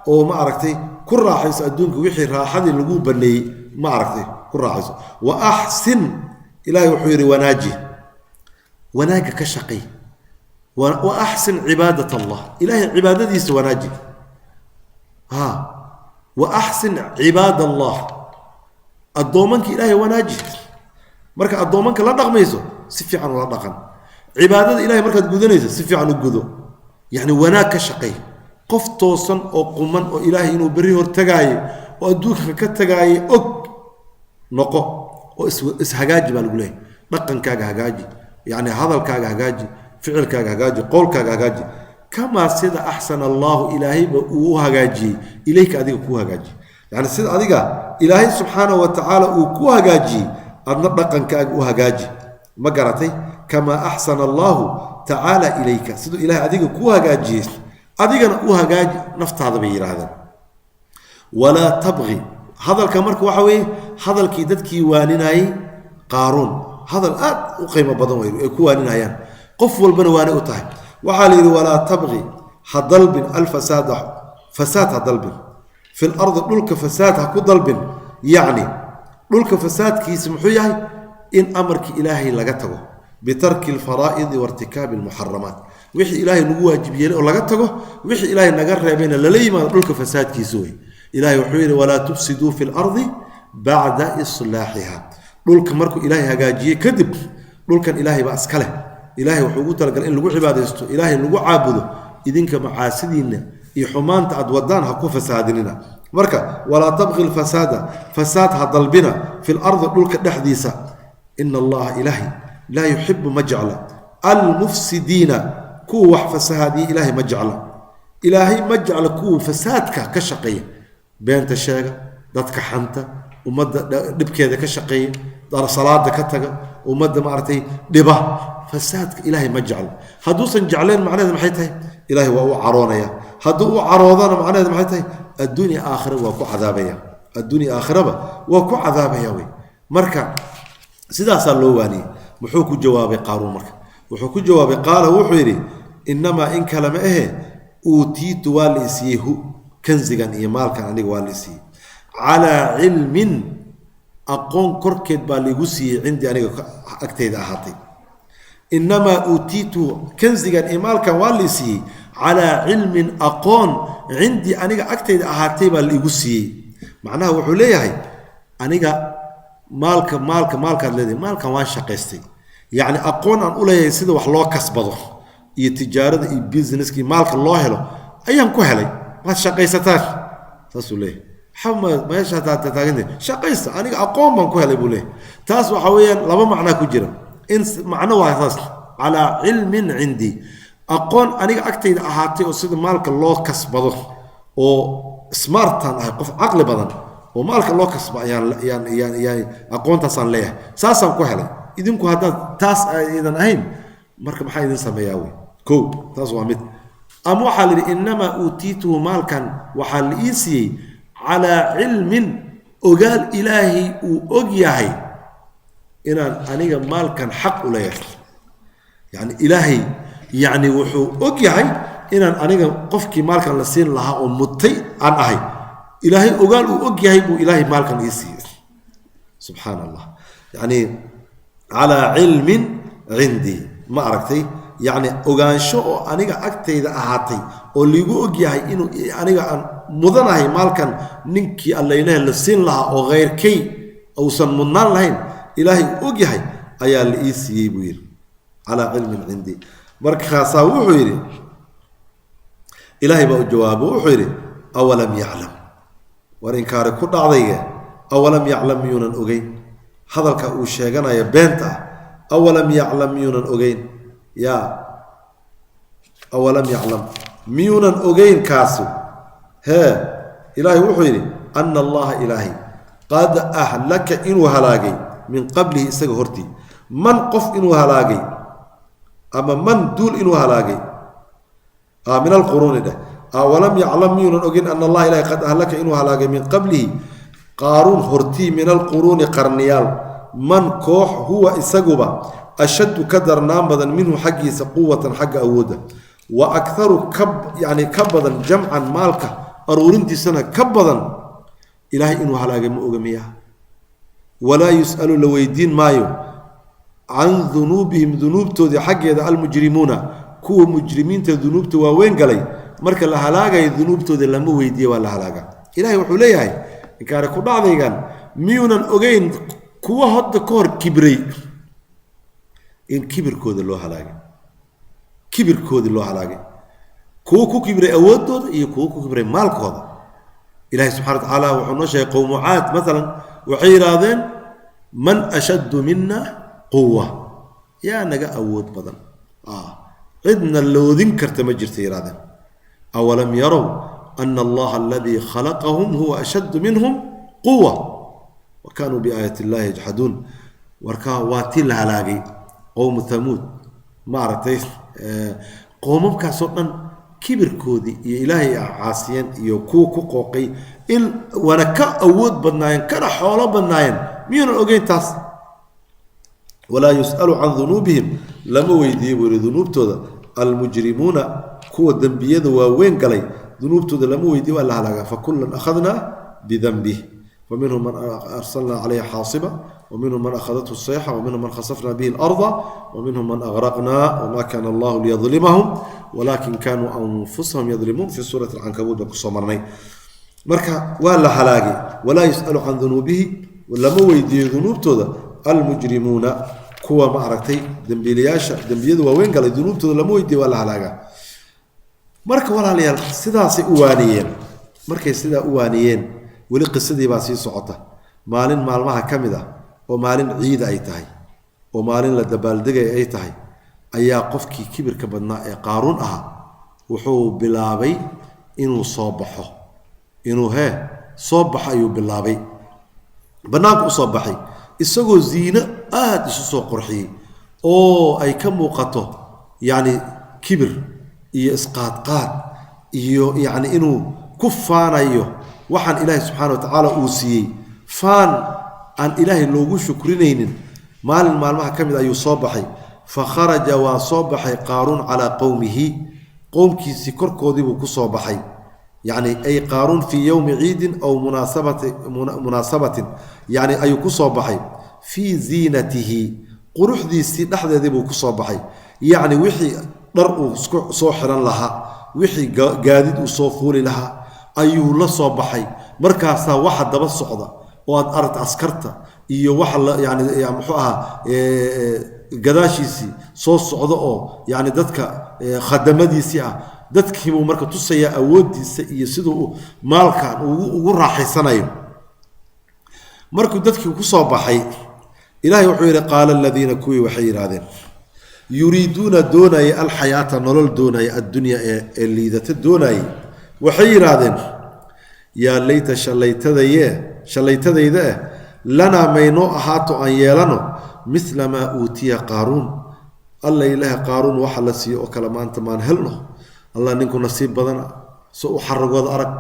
oo ma aragtay ku raaxayso adduunka wixii raaxadii lagu baneeyey, ma aragtay, ku raaxayso. Wa axsin, Ilahay wuxuu yidhi wanaaji, wanaagga ka shaqay. Wa axsin cibaadat Allah, Ilahay cibaadadiisa wanaaji. Ha, wa axsin cibaad Allah, addoomanka Ilaahay wanaaji. Marka addoomanka la dhaqmayso, si fiican ula dhaqan. Cibaadada Ilahay markaad gudanayso, si fiican u gudo. Yacni wanaag ka shaqay. Qof toosan oo quman oo Ilaahay inuu berri hor tagaayo oo adduunka ka tagaayo og noqo, oo ishagaaji baa lagu leeyahay. Dhaqankaaga hagaaji, yacni hadalkaaga hagaaji, ficilkaaga hagaaji, qowlkaaga hagaaji. Kamaa sida axsana Allahu, Ilaahayba uu u hagaajiyey, ilayka, adiga kuu hagaajiyey. Yani sida adiga Ilaahay subxaana wa tacaala uu ku hagaajiyey, adna dhaqankaaga u hagaaji. Ma garatay? Kamaa axsana Allahu tacaala ilayka, siduu Ilahay adiga kuu hagaajiyey, adigana u hagaaji naftaada, bay yidhaahdeen. Walaa tabqi. Hadalka marka waxa weeye hadalkii dadkii waaninayey Qaaruun, hadal aad u qiimo badan wey ay ku waaninayaan, qof walbana waani u tahay. Waxaa la yidhi: walaa tabqi, ha dalbin, alfasaada, fasaad ha dalbin, fi lardi, dhulka fasaad ha ku dalbin. Yacni dhulka fasaadkiisa muxuu yahay? In amarkii Ilaahay laga tago, bitarki alfaraa'idi wa irtikaabi almuxaramaat, wixii Ilaahay nagu waajib yeelay oo laga tago, wixii Ilaahay naga reebayna lala yimaado, dhulka fasaadkiisa wey. Ilahay wuxuu yidhi: walaa tufsiduu fi lardi bacda islaaxiha. Dhulka markuu Ilaahay hagaajiyey kadib, dhulkan Ilaahay baa iska leh. Ilaahay wuxuu ugu talagalay in lagu cibaadaysto, Ilaahay lagu caabudo. Idinka macaasidiinna iyo xumaanta aad wadaan ha ku fasaadinina. Marka walaa tabqi lfasaada, fasaad ha dalbina, fi lardi, dhulka dhexdiisa. Ina Allaha ilaahay laa yuxibu ma jecla almufsidiina, kuwa wax fasahaadiya Ilaahay ma jecla. Ilaahay ma jecla kuwa fasaadka ka shaqeeya, beenta sheega, dadka xanta, ummadda dhibkeeda ka shaqeeya, salaada ka taga, ummadda maaragtay dhiba. Fasaadka Ilaahay ma jecla. Hadduusan jecleen, macnaheed maxay tahay? Ilaahay waa u caroonaya. Hadduu u caroodana, macnaheed maxay tahay? Adduunya aakhira waa ku cadaabaya, adduunya aakhiraba waa ku cadaabaya wey. Marka sidaasaa loo waaniyey. Muxuu ku jawaabay Qaaruun? Marka wuxuu ku jawaabay, qaala, wuxuu yidhi: innamaa, in kale ma ahe, uutiitu, waa la isiiyey, hu, kanzigan iyo maalkan aniga waa la isiiyey, calaa cilmin, aqoon korkeed baa laigu siiyey, cindii, aniga agtayda ahaatay. Innamaa uutiitu, kanzigan iyo maalkan waa la isiiyey, calaa cilmin, aqoon, cindii, aniga agtayda ahaatay baa laigu siiyey. Macnaha wuxuu leeyahay, aniga maalka maalkaad leedahay, maalkan waan shaqaystay, yacni aqoon aan u leeyahay sida wax loo kasbado iyo tijaarada iyo businesska iyo maalka loo helo ayaan ku helay. Waad shaqaysataan, saasuu leeyahay. Xama meesha taaganta shaqaysta, aniga aqoon baan ku helay, buu leeyahay. Taas waxa weeyaan laba macnaa ku jira. In macno waa saas, calaa cilmin cindii, aqoon aniga agtayda ahaatay oo sida maalka loo kasbado oo smartan ahay, qof caqli badan oo maalka loo kasbo ayaan ayaan ayaan ayaan aqoontaasaan leeyahay, saasaan ku helay. Idinku haddaad taas aydan ahayn, marka maxaa idin sameeyaa wey? Ko taas waa mid. Ama waxaa la yidhi: innamaa uutiituhu, maalkan waxaa la ii siiyey, calaa cilmin, ogaal Ilaahay uu og yahay inaan aniga maalkan xaq u leeyahay. Yani Ilaahay yacni wuxuu og yahay inaan aniga qofkii maalkan la siin lahaa oo mutay aan ahay. Ilaahay ogaal uu og yahay buu Ilaahay maalkan ii siiyey. Subxaan Allah. Yani calaa cilmin cindii, ma aragtay? Yacni ogaansho oo aniga agtayda ahaatay oo liigu og yahay inuu aniga aan mudanahay maalkan, ninkii Allaylaha la siin lahaa oo khayrkay uusan mudnaan lahayn, Ilaahay uu og yahay ayaa la ii siiyey, buu yidhi, calaa cilmin cindii. Markaasaa wuxuu yidhi, Ilaahay baa u jawaabo, wuxuu yidhi: awalam yaclam, war inkaari ku dhacdayga, awalam yaclam, miyuunan ogeyn hadalka uu sheeganaya beenta ah? Awalam yaclam, miyuunan ogeyn? Ya, awalam yaclam, miyuunan ogeyn kaasu? Hee, Ilaahay wuxuu yidhi: ana Allaha, Ilaahay, qad ahlaka, inuu halaagay, min qablihi, isaga hortii, man, qof inuu halaagay, ama man, duul inuu halaagay, min alquruuni dheh. Awalam yaclam, miyuunan ogeyn, ana Allaha, Ilahay, qad ahlaka, inuu halaagay, min qablihi, Qaaruun hortii, min alquruuni, qarniyaal, man, koox, huwa isaguba ashaddu, ka darnaan badan, minhu, xaggiisa, quwatan, xagga awoodda, wa akharu, ka yani ka badan, jamcan, maalka aruurintiisana ka badan. Ilaahay inuu halaagay ma oga miyaa? Walaa yus'alu, la weydiin maayo, can dunuubihim, dunuubtoodii xaggeeda, almujrimuuna, kuwa mujrimiinta dunuubta waaweyn galay. Marka la halaagayo dunuubtooda lama weydiiya, waa la halaagaa. Ilahay wuxuu leeyahay, inkaare ku dhacdaygan, miyuunan ogeyn kuwa hodda ka hor kibray in kibirkooda loo halaagay, kibirkoodii loo halaagay, kuwo ku kibray awooddooda iyo kuwo ku kibray maalkooda? Ilahay subxana wa tacaala wuxuu noo sheegay qowmu Caad maalan, waxay yidhaahdeen: man ashaddu mina quwa, yaa naga awood badan, cidna loodin karta ma jirta, yidhahdeen. Awalam yarow ana Allaha aladii khalaqahum huwa ashaddu minhum quwa wa kanuu biaayati illahi yajxaduun. Warkaa waa tii la halaagay qowmu Thamuud. Ma aragtay? Qoomamkaasoo dhan kibirkoodii iyo Ilaahay caasiyeen iyo kuwa ku qooqay in wana ka awood badnaayeen kana xoolo badnaayeen, miyuunan ogeyn taas? Walaa yus'alu can dunuubihim, lama weydiiye, buu yihi, dunuubtooda, almujrimuuna, kuwa dembiyada waaweyn galay dunuubtooda lama weydiiye, waa la halaagaa. Fakulan akhadnaa bidanbih, faminhum man arsalna calayhi xaasiba, waminhum man akhadathu sayxa, waminhum man khasafna bihi alarda, waminhum man agraqna, wama kana Allahu liyadlimahum walakin kanuu anfusahum yadlimuun. Fi suurati Alcankabuud baan kusoo marnay. Marka waa la halaagay. Walaa yus'alu can dunuubihi, lama weydiiyo dunuubtooda, almujrimuuna, kuwa ma aragtay dembiilayaasha dembiyada waaweyn galay dunuubtooda lama weydiiyo, waa la halaagaa. Marka walaalayaal, sidaasay u waaniyeen. Markay sidaa u waaniyeen, weli qisadii baa sii socota. Maalin maalmaha ka mid ah oo maalin ciida ay tahay. Oo maalin la dabaaldegaya ay tahay ayaa qofkii kibirka badnaa ee Qaaruun ahaa wuxuu bilaabay inuu soo baxo, inuu hee soo baxo ayuu bilaabay. Bannaanka usoo baxay isagoo ziino aada isu soo qurxiyey oo ay ka muuqato yacni kibir iyo isqaadqaad iyo yacni inuu ku faanayo waxaan Ilaahay subxaana wa tacaala uu siiyey, faan aan Ilaahay loogu shukrinaynin. Maalin maalmaha ka mid ayuu soo baxay. Fa kharaja, waa soo baxay Qaaruun, calaa qowmihi, qowmkiisii korkoodiibuu ku soo baxay. Yacni ay Qaaruun fii yowmi ciidin aw munaasabati munaasabatin yacni ayuu ku soo baxay. Fii ziinatihi, quruxdiisii dhexdeedii buu ku soo baxay. Yacni wixii dhar uu isku soo xiran lahaa, wixii gaadid uu soo fuuli lahaa ayuu la soo baxay. Markaasaa waxa daba socda oo aad aragta askarta iyo waxa la yani muxuu ahaa gadaashiisii soo socda oo yani dadka khadamadiisii ah. Dadkiibuu marka tusayaa awooddiisa iyo siduu maalkan ugu raaxaysanayo. Markuu dadkii ku soo baxay, Ilahay wuxuu yidhi: qaala aladiina, kuwii waxay yidhaahdeen, yuriiduuna, doonaya, alxayaata, nolol doonaya, addunya ee liidata doonayay, waxay yidhaahdeen: yaa layta, shallaytadaye, shallaytadayda eh, lanaa, maynoo ahaato, aan yeelano, mila maa uutiya Qaaruun. Alla ilaaha, Qaaruun waxa la siiyo oo kale maanta maan helno. Allah, ninku nasiib badana, so u xaragooda arag,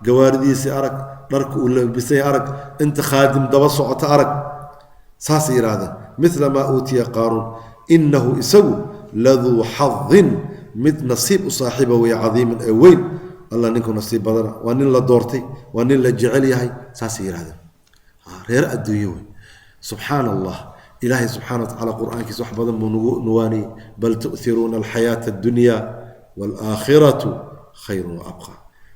gawaaridiisii arag, dharka uu labisay arag, inta khaadim daba socota arag. Saasay yidhaahdeen: mila maa uutiya Qaaruun, inahu, isagu, laduu xadin, mid nasiib u saaxiiba wey, cadiimin, ee weyn. Allah, ninku nasiib badana, waa nin la doortay, waa nin la jecel yahay. Saasay yidhahdeen reere adduunye wey. Subxaana Allah, Ilaahay subxana wa tacala qur-aankiisa wax badan buu nagu nuwaaniyey: bal tu'hiruuna alxayaata addunya waalaakhiratu khayrun wa abqa.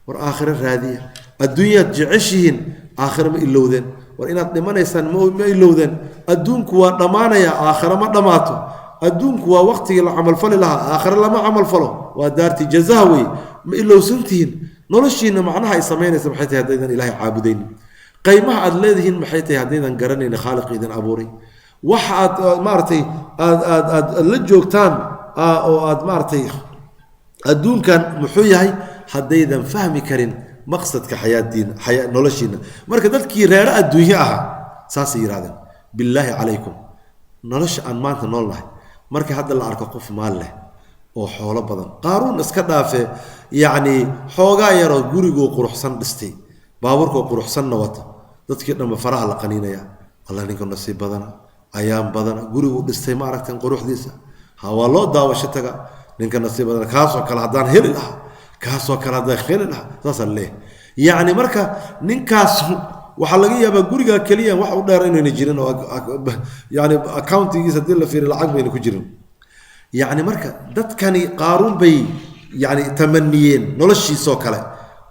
War aakhiro raadiya. Adduunyaad jeceshihiin, aakhiro ma ilowdeen? War inaad dhimanaysaan ma ilowdeen? Adduunku waa dhammaanaya, aakhiro ma dhammaato. Adduunku waa waqtigii la camalfali lahaa, aakhiro lama camalfalo, waa daartii jazaha wey. Ma ilowsantihiin? Noloshiina macnaha ay samaynaysa maxay tahay haddaydan Ilaahay caabudaynin? Qaymaha aad leedihiin maxay tahay haddaydan garanaynin khaaliq idin abuuray? Waxa aad maaragtay aad aad aad aad la joogtaan oo aad maaragtay adduunkan muxuu yahay haddaydan fahmi karin maqsadka xayaadiina, xaya noloshiina? Marka dadkii reero adduunye ahaa saasay yidhahdeen. Billaahi calaykum, nolosha aan maanta nool nahay, marka hadda la arko qof maal leh oo xoolo badan, Qaaruun iska dhaafe, yacni xoogaa yaroo gurigoo quruxsan dhistay, baabuurkoo quruxsanna wata, dadkii dhanba faraha la qaniinaya: Allah, ninku nasiib badana, ayaan badana, guriguu dhistay ma aragteen quruxdiisa? Ha, waa loo daawasho taga. Ninka nasiib badana, kaasoo kale haddaan heli lahaa, kaasoo kale haddaan heli lahaa, saasaa leeyahay. Yacni marka ninkaas waxaa laga yaabaa gurigaa keliya wax u dheer inayna jirin oo yani accountigiisa haddii la fiiriyo lacag bayna ku jirin. Yacni marka dadkani Qaaruun bay yani tamaniyeen noloshiisoo kale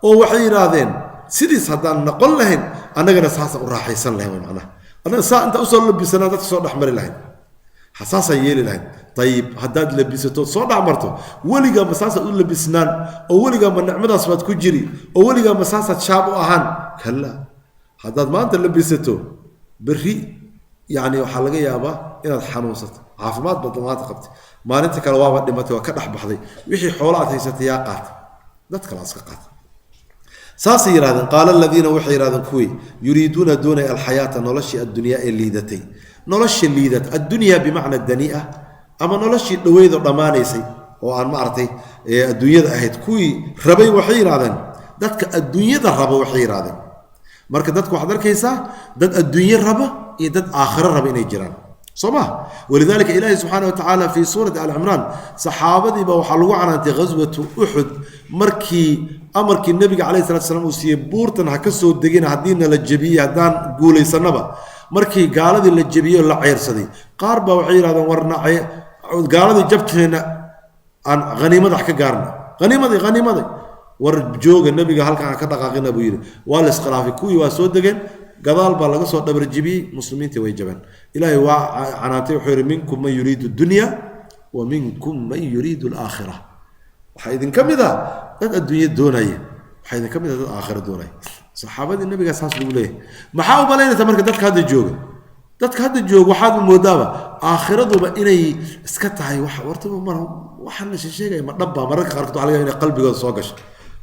oo waxay yidhaahdeen: sidiis haddaan noqon lahayn, annagana saasaan u raaxaysan lahayn. Way macnaha annaga saa intaa usoo labisanaa dadka soo dhexmari lahayn, saasaan yeeli lahayn. Ayib, haddaad labisato soo dhexmarto, weligaa ma saasaad u labisnaan oo weligaa ma nicmadaas baad ku jiri oo weligaa ma saasaad shaab u ahaan? Kalla, haddaad maanta labisato, berri yani waxaa laga yaabaa inaad xanuunsato. Caafimaad baad maanta qabtay, maalinta kale waaba dhimatay, waa ka dhex baxday. Wixii xoolo aad haysatay yaa qaatay? Dad kale iska qaatay. Saasay yidhahdeen. Qaala aladiina, waxay yidhahdeen kuwii, yuriiduuna, doonaya, alxayaata, noloshii, addunyaa ee liidatay, nolosha liidata, addunya bimacna danii'a ama noloshii dhaweydoo dhammaanaysay oo aan maaragtay adduunyada ahayd, kuwii rabay waxay yidhahdeen, dadka adduunyada raba waxay yidhahdeen. Marka dadku waxaad arkaysaa dad adduunye raba iyo dad aakhiro raba inay jiraan, soo ma? Walidalika Ilaahi subxaana wa tacaala fii suurati Alcimraan saxaabadiiba waxaa lagu canaantay ghaswatu Uxud, markii amarkii Nebiga calayhi salatu slam uu siiyey: buurtan ha ka soo degina haddiina la jebiyey, haddaan guulaysanaba. Markii gaaladii la jebiyey oo la ceyrsaday, qaar baa waxay yidhahdeen: warna gaaladii jabteenna aan haniimada wax ka gaarna, haniimadii, haniimadii. War jooga, Nebiga halkan ha ka dhaqaaqina buu yidhi. Waa la iskhilaafay, kuwii waa soo degeen, gadaal baa laga soo dhabarjibiyey, muslimiintii way jabeen. Ilaahay waa canaantay, wuxuu yidhi: minkum man yuriidu dunya wa minkum man yuriidu alaakhira. Waxaa idinka mid ah dad adduunye doonaya, waxaa idinka mid ah dad aakhira doonaya. Saxaabadii Nabigaa saas lagu leeyahay. Maxaa u malaynaysaa marka dadka hadda jooga? Dadka hadda jooga waxaad moodaaba aakhiraduba inay iska tahay wax horta mar waxaan la sheegaya ma dhabba. Mararka qaarkood waxaa laga yaabaa inay qalbigooda soo gasho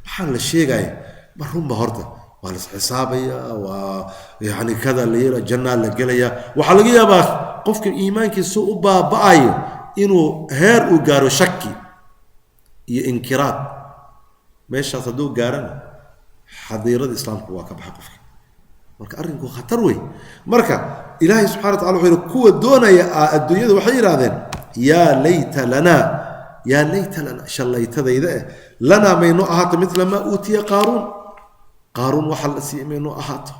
waxaan la sheegaya ma runba. Horta waa la isxisaabaya, waa yani kada la yeela, jannaa la gelaya. Waxaa laga yaabaa qofka iimaankiisa u baaba'ayo inuu heer uu gaaro shaki iyo inkiraad. Meeshaas hadduu gaarana, xadiirada islaamku waa ka baxa qofka. Marka arrinku khatar wey. Marka Ilaahay subxana wa tacala wuxuu yihi, kuwa doonaya adduunyada waxay yidhahdeen: "Yaa layta lanaa, yaa layta lana, shallaytadayda eh, lanaa mayno ahaato, mila maa uutiya Qaaruun, Qaaruun waxa la siiyey maynoo ahaato.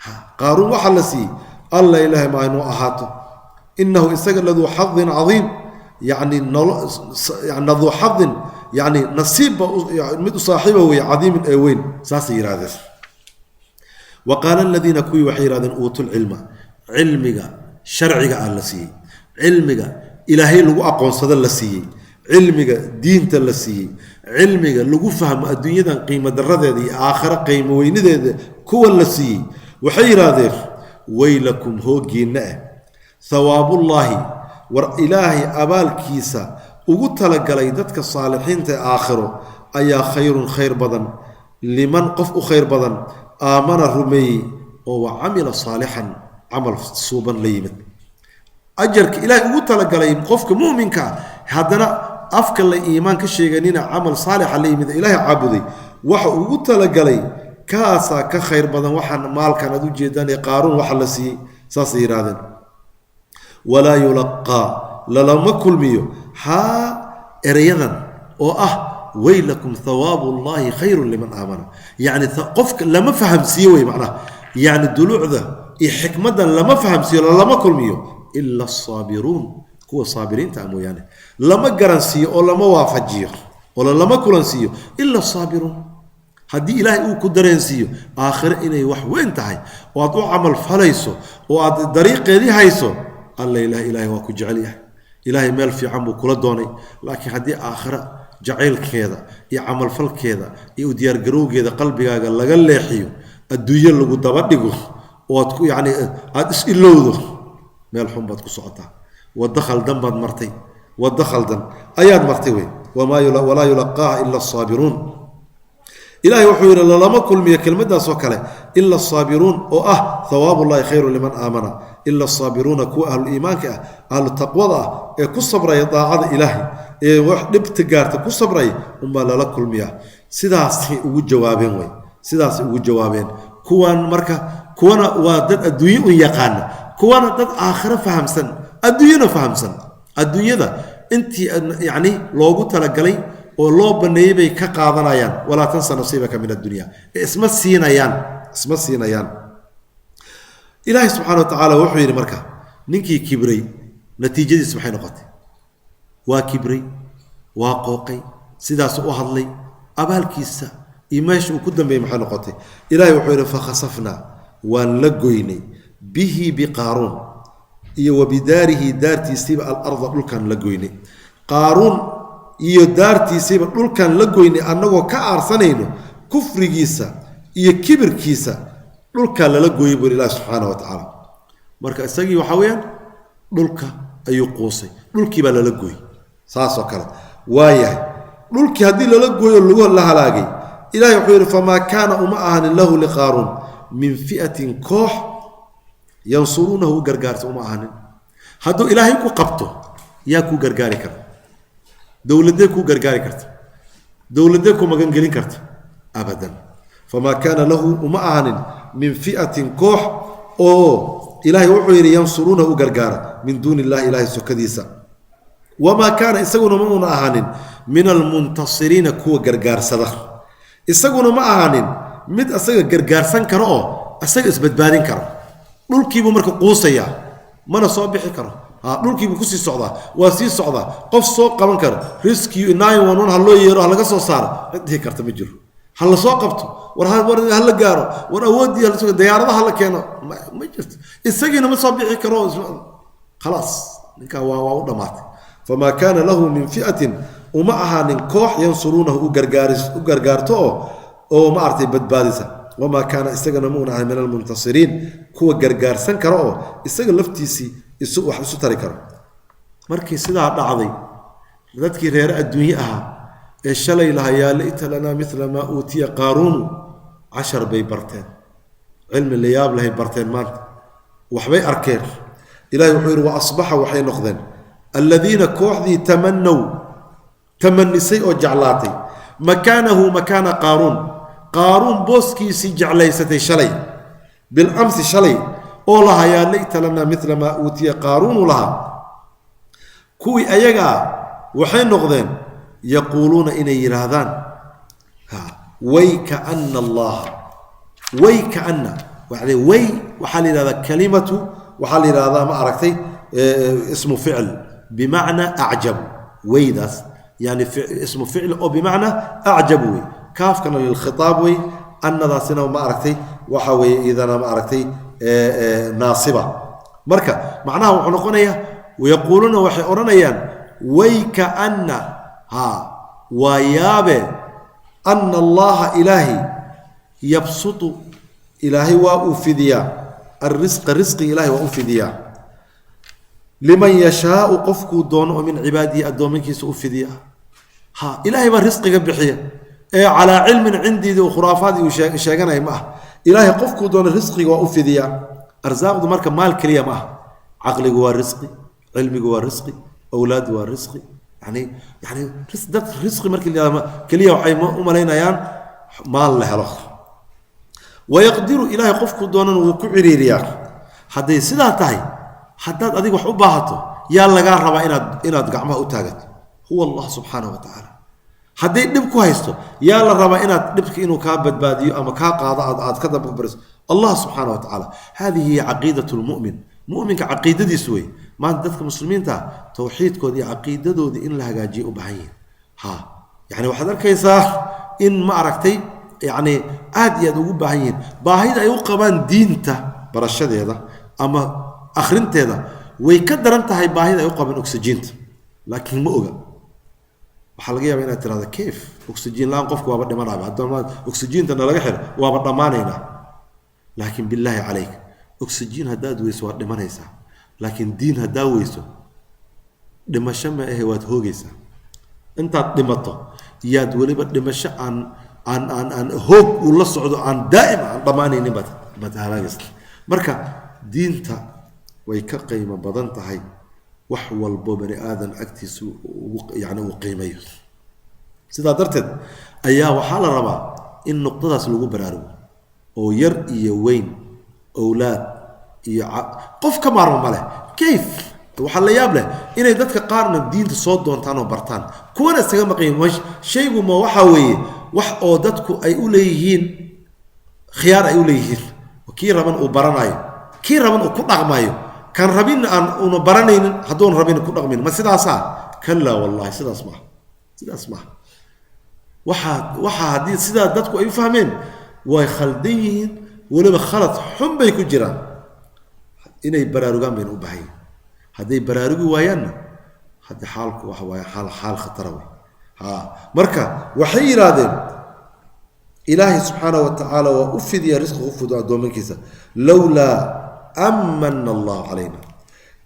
Ha, Qaaruun waxa la siiyey, Alla Ilaahay maynoo ahaato. Inahu isaga laduu xadin cadiim." Yani nolo yani laduu xadin, yani nasiibba mid u saaxiiba wey, cadiimin ee weyn, saasay yidhahdeen. Wa qaala aladiina, kuwii waxay yidhahdeen, uutuu lcilma, cilmiga sharciga ah la siiyey, cilmiga Ilaahay lagu aqoonsado la siiyey, cilmiga diinta la siiyey, cilmiga lagu fahmo adduunyadan qiimo daradeeda iyo aakhiro qiimo weynideeda kuwa la siiyey, waxay yidhaahdeen: "Waylakum, hooggiinna ah, thawaabullaahi, war Ilaahay abaalkiisa ugu talagalay dadka saalixiinta ee aakhiro ayaa khayrun khayr badan, liman qof u khayr badan, aamana rumeeyey oo wa camila saalixan, camal suuban la yimid." Ajarka Ilaahay ugu talagalay qofka mu'minka ah, haddana afka la iimaan ka sheeganina, camal saalixa la yimid, Ilaahay caabuday, waxa ugu talagalay kaasaa ka khayr badan waxaan maalkan aad ujeedaan ee Qaaruun waxa la siiyey, saasay yidhahdeen. Walaa yulaqaa, lalama kulmiyo haa ereyadan oo ah "waylakum thawaabu llahi khayrun liman aamana". Yani qofka lama fahamsiiyo wey macnaha, yani duluucda iyo xikmaddan lama fahamsiiyo, lalama kulmiyo ila asaabiruun, kuwa saabiriinta ah mooyaane. Lama garansiiyo oo lama waafajiyo oo lama kulansiiyo ila asaabiruun. Haddii Ilaahay uu ku dareensiiyo aakhire inay wax weyn tahay oo aad u camal falayso oo aad dariiqeedii hayso, Alla ilah, Ilaahay waa ku jecel yahay, Ilaahay meel fiican buu kula doonay. Laakiin haddii aakhire jacaylkeeda iyo camalfalkeeda iyo u diyaargarowgeeda qalbigaaga laga leexiyo, adduunyo lagu daba dhigo oo aad ku yacni aada is ilowdo, meel xun baad ku socotaa, waddo khaldan baad martay, waddo khaldan ayaad martay wey. Walaa yulaqaaha ila asaabiruun. Ilahay wuxuu yidhi lalama kulmiyo kelmaddaasoo kale ila asaabiruun, oo ah thawaabullahi khayru liman aamana, ila asaabiruuna, kuwa ahluliimaanka ah, ahlu taqwada ah ee ku sabraya daacada Ilaahay ee wax dhibta gaarta ku sabraya unbaa lala kulmiyaa. Sidaasay ugu jawaabeen wey, sidaasay ugu jawaabeen kuwan. Marka kuwana waa dad adduunye un yaqaana, kuwana dad aakhiro fahamsan, adduunyana fahamsan. Adduunyada intii yacni loogu talagalay oo loo baneeyey bay ka qaadanayaan. Walaa tansa nasiibaka min addunya, ee isma siinayaan, isma siinayaan. Ilaahay subxaana wa tacaala wuxuu yidhi, marka ninkii kibray natiijadiis maxay noqotay? Waa kibray, waa qooqay, sidaas u hadlay. Abaalkiisa iyo meesha uu ku dambeeyey maxay noqotay? Ilahay wuxuu yidhi: "Fakhasafnaa, waan la goynay, bihi biqaaruun iyo wa bidaarihi, daartiisiiba, alarda, dhulkaan la goynay." Qaaruun iyo daartiisiiba dhulkaan la goynay, annagoo ka aarsanayno kufrigiisa iyo kibirkiisa, dhulkaa lala gooyey, buu Ilahi subxaana wa tacaala. Marka isagii waxaa weeyaan dhulka ayuu quusay, dhulkii baa lala gooyey. Saasoo kale waayahay, dhulkii haddii lala gooyo, lagu la halaagay, Ilahay wuxuu yidhi: "Famaa kaana, uma ahanin, lahu liqaaruun min fi'atin, koox, yansuruunahu, u gargaarta uma ahanin." Hadduu Ilaahay ku qabto, yaa kuu gargaari kara? Dowladee kuu gargaari karta? Dowladee ku magangelin karta? Abadan. Famaa kaana lahu, uma ahanin, min fi'atin, koox oo Ilaahay wuxuu yidhi yansuruunahu, u gargaara, min duuni illahi, Ilahay sokadiisa. Wamaa kaana, isaguna ma una ahaanin, min almuntasiriina, kuwa gargaarsada. Isaguna ma ahaanin mid asaga gargaarsan karo oo asaga isbadbaadin karo. Dhulkiibuu marka quusayaa, mana soo bixi karo. Ha, dhulkiibuu kusii socdaa, waa sii socdaa. Qof soo qaban karo, rescue 911 ha loo yeero, ha laga soo saaro, cid dhihi karta ma jiro. Ha la soo qabto, war war ha la gaaro, war awooddii hala soo, diyaaradaha la keeno, ma jirto. Isagiina ma soo bixi karo. Khalaas, ninkaa waa u dhammaatay. Famaa kaana lahu min fi'atin, uma ahaanin koox, yansuruunahu, u gargaaris, u gargaarto oo maaragtay badbaadisa. Wamaa kaana, isagana ma una ahayn, min almuntasiriin, kuwa gargaarsan kara oo isaga laftiisii Isu wax isu tari karo. Markii sidaa dhacday, dadkii reere adduunye ahaa ee shalay lahaa "yaa layta lanaa mila maa uutiya Qaaruunu", cashar bay barteen, cilmi layaab lahay barteen. Maanta waxbay arkeen. Ilahay wuxuu yidhi: "Wa asbaxa", waxay noqdeen, "aladiina", kooxdii, "tamanaw", tamanisay oo jeclaatay, "makaanahu", makaana Qaaruun, Qaaruun booskiisii jeclaysatay shalay, bilamsi, shalay, oo lahaa "yaa layta lanaa mila maa uutiya Qaaruunu" lahaa, kuwii ayagaa waxay noqdeen yaquuluuna, inay yidhaahdaan, "Way kaana Allaha", way kaana way. Waxaa la yidhahdaa kalimatu, waxaa la yidhahdaa, ma aragtay, ismu ficl bimacnaa acjabu. Waydaas yani ismu ficl oo bimacnaa acjabu wey. Kaafkana lilkhitaab wey. Annadaasina, ma aragtay, waxa weeye iyadana, ma aragtay, naasiba. Marka macnaha wuxuu noqonayaa, yaquuluuna, waxay odhanayaan, "Way kaana", ha, waa yaabe, "ana Allaha", Ilaahi, "yabsutu", Ilaahay waa uu fidiyaa, "alrisqa", risqi Ilahay waa u fidiyaa, "liman yashaau", qofkuu doono oo, "min cibaadihi", addoomankiisa u fidiya. Ha, Ilaahay baa risqiga bixiya ee calaa cilmin cindiidi uu khuraafaad uu sheeganaya ma ah. Ilaahay qofkuu doono risqiga waa u fidiyaa. Arsaaqdu marka maal keliya ma ah. Caqligu waa risqi, cilmigu waa risqi, awlaadu waa risqi. Yani dad risqi markii la yidhahdo keliya waxay u malaynayaan maal la helo. "Wayaqdiru", Ilaahay qofkuu doonana wuu ku ciriiriyaa. Hadday sidaa tahay, haddaad adiga wax u baahato, yaa lagaa rabaa inaad gacmaha u taagato? Huwa Allah subxaanahu wa tacaala. Hadday dhib ku haysto, yaa la rabaa inaad dhibka inuu kaa badbaadiyo ama kaa qaado aad ka dababariso? Allah subxaana wa tacaala. Hadihi hiya caqiidat lmu'min, mu'minka caqiidadiisu wey. Maanta dadka muslimiinta towxiidkooda iyo caqiidadooda in la hagaajiyo u baahan yihin. Ha, yani waxaad arkaysaa in, ma aragtay, yani aad iyo aad ugu baahan yihiin. Baahida ay u qabaan diinta barashadeeda ama akhrinteeda way ka daran tahay baahida ay u qabaan oxygeenta, laakiin ma oga. Waxaa laga yaaba inaad tirahdo: "Kayf oxygen la-aan? Qofku waaba dhimanaaba haddama oxygeenta nalaga xiro, waaba dhammaanaynaa." Laakiin billaahi calayk, oxygen haddaad weyso waad dhimanaysaa, laakiin diin haddaa weyso dhimasho ma ahe, waad hoogaysaa. Intaad dhimato yaad weliba dhimasho aan hoog uu la socdo, aan daa'im aan dhammaanaynin baad halaagaysa. Marka diinta way ka qiimo badan tahay wax walbo bani aadan agtiisa ugu yani uu qiimeeyo. Sidaa darteed ayaa waxaa la rabaa in nuqdadaas lagu baraarugo oo yar iyo weyn, owlaad iyo qof ka maarmo ma leh. Kayf waxaa la yaab leh inay dadka qaarna diinta soo doontaan oo bartaan, kuwana isaga maqan yihiin. Shaygu ma waxaa weeye wax oo dadku ay u leeyihiin khiyaar, ay u leeyihiin, kii raban uu baranayo, kii raban uu ku dhaqmayo, kan rabinna aan una baranaynin, hadduun rabin ku dhaqmin? Ma sidaasaa? Kallaa wallahi, sidaas maaha, sidaas maaha. Waxaa haddii sidaa dadku ay u fahmeen, way khaldan yihiin, weliba khalad xun bay ku jiraan. Inay baraarugaan bayna u baahan yihin. Hadday baraarugi waayaanna, hadda xaalku waxa waaye xaal khatara wey. Ha, marka waxay yidhaahdeen: Ilaahay subxaana wa tacaala waa u fidiya risqiga u fudo addoomankiisa, "lowlaa amana Allahu calayna",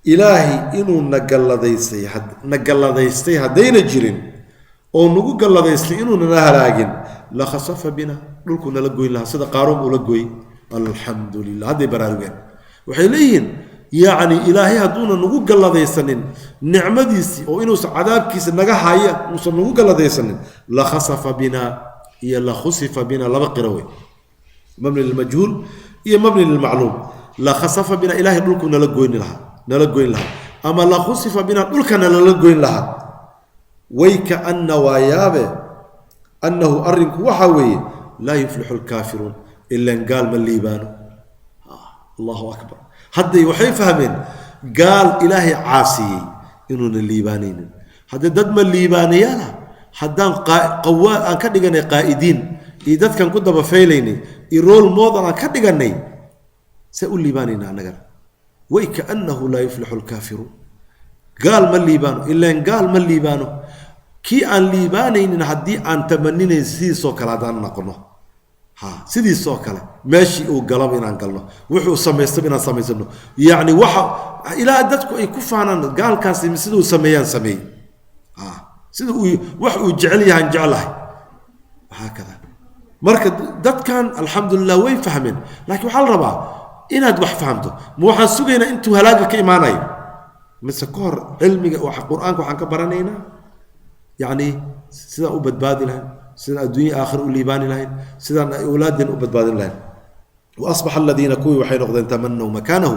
Ilaahay inuu nagalladaystay, na galladaystay haddayna jirin oo nagu galladaystay inuu nana halaagin, "la khasafa bina", dhulku nala goyn lahaa sida Qaaruun ula gooy. Alxamdu lilah, hadday baraarugeen. Waxay leeyihiin, yacni Ilaahay hadduuna nagu galladaysanin nicmadiisii oo inuusan cadaabkiisa naga haya uusan nagu galladaysanin, "la khasafa bina" iyo "la khusifa bina", laba qiro wey, mabni lilmajhuul iyo mabni lilmacluum. "La khasafa bina", Ilahay dhulku nala goyni lahaa, nala goyn lahaa, ama "la khusifa bina", dhulkana lala goyn lahaa. Way kaana, waa yaabe, annahu, arrinku waxaa weeye, "laa yuflixu lkaafiruun", ilan gaal ma liibaano. Allahu akbar. Hadday waxay fahmeen gaal Ilaahay caasiyey inuuna liibaanaynin. Haddii dad ma liibaanayaala haddaan qawaa aan ka dhiganay qaa'idiin iyo dadkan ku daba faylaynay iyo role model aan ka dhiganay, see u liibaanayna annagana? Way kaanahu laa yuflixu lkaafiruun, gaal ma liibaano, ilaan gaal ma liibaano. Kii aan liibaanaynin haddii aan tamaninayn sidiisoo kale haddaan noqono. Ha, sidiisoo kale meeshii uu galaba inaan galno, wuxuu samaystaba inaan samaysano. Yacni waxa ilaa dadku ay ku faanaan gaalkaasi siduu sameeyaan sameeyey, sida uu wax uu jecel yahaan jeclahay, wahaakada. Marka dadkan alxamdulilah way fahmeen, laakiin waxaa la rabaa inaad wax fahamto. Ma waxaan sugaynaa intuu halaaga ka imaanayo, mise ka hor cilmiga qur-aanka waxaan ka baranaynaa yacni sidaan u badbaadi lahayn, sidaan adduunya aakhira u liibaani lahayn, sidaan awlaadeen u badbaadin lahayn? Wa asbaxa aladiina, kuwii waxay noqdeen, tamanaw makaanahu,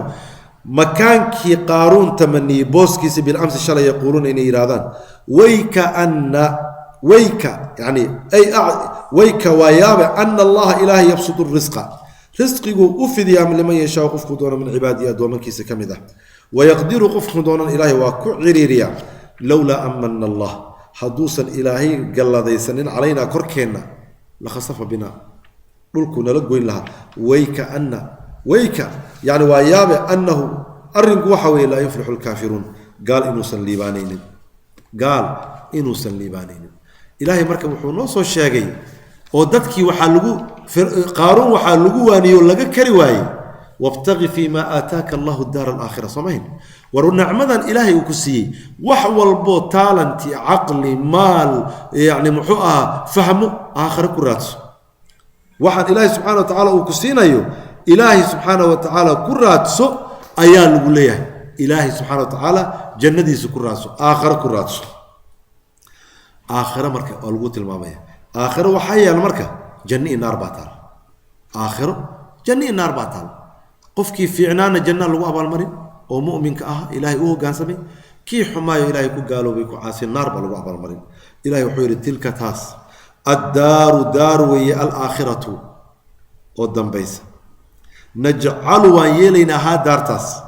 makaankii Qaaruun tamaniyey, booskiisa, bilamsi shalay, yaquuluuna inay yidhahdaan: wayka ana, wayka, yani ay wayka, waa yaabe, ana Allaha ilaahay yabsutu risqa, risqiguu u fidiyaa, liman yashaau, qofkuu doono, min cibaadihi, addoomankiisa ka mid ah, wayaqdiru, qofkuu doonan ilaahay waa ku ciriiriyaa. Lowlaa an mana Allah, hadduusan ilaahay galladaysanin, calaynaa, korkeenna, lakhasafa bina, dhulkuu nala goyn lahaa. Wayka ana, wayka, yani waa yaabe, annahu arrinku waxa weeye, laa yuflixu lkaafiruun, gaal inuusan liibaanaynin, gaal inuusan liibaanaynin. Ilaahay marka wuxuu noo soo sheegay oo dadkii waxaa lagu Qaaruun waxaa lagu waaniyey oo laga kari waayey: wabtaqi fii ma aataaka Allahu daar alaakhira. Soomahin war nicmadan ilaahay uu ku siiyey, wax walboo taalanti, caqli, maal, yani muxuu ahaa, fahmo, aakhare ku raadso. Waxaan ilaahay subxana wa tacaala uu ku siinayo, ilaahay subxaana wa tacaala ku raadso ayaa lagu leeyahay. Ilaahay subxana wa tacaala jannadiisa ku raadso, aakhare ku raadso. Aakhire marka waa lagu tilmaamaya. Aakhiro waxaa yaala marka janno iyo naar baa taal. Aakhiro janno iyo naar baa taal. Qofkii fiicnaana janna lagu abaalmarin oo mu'minka ah, ilaahay u hoggaansamay. Kii xumaayo, ilaahay ku gaaloobay, ku caasi, naar baa lagu abaalmarin. Ilahay wuxuu yidhi: tilka taas addaaru, daar weeye, alaakhiratu oo dambaysa, najcalu waan yeelaynaa, haa daartaas,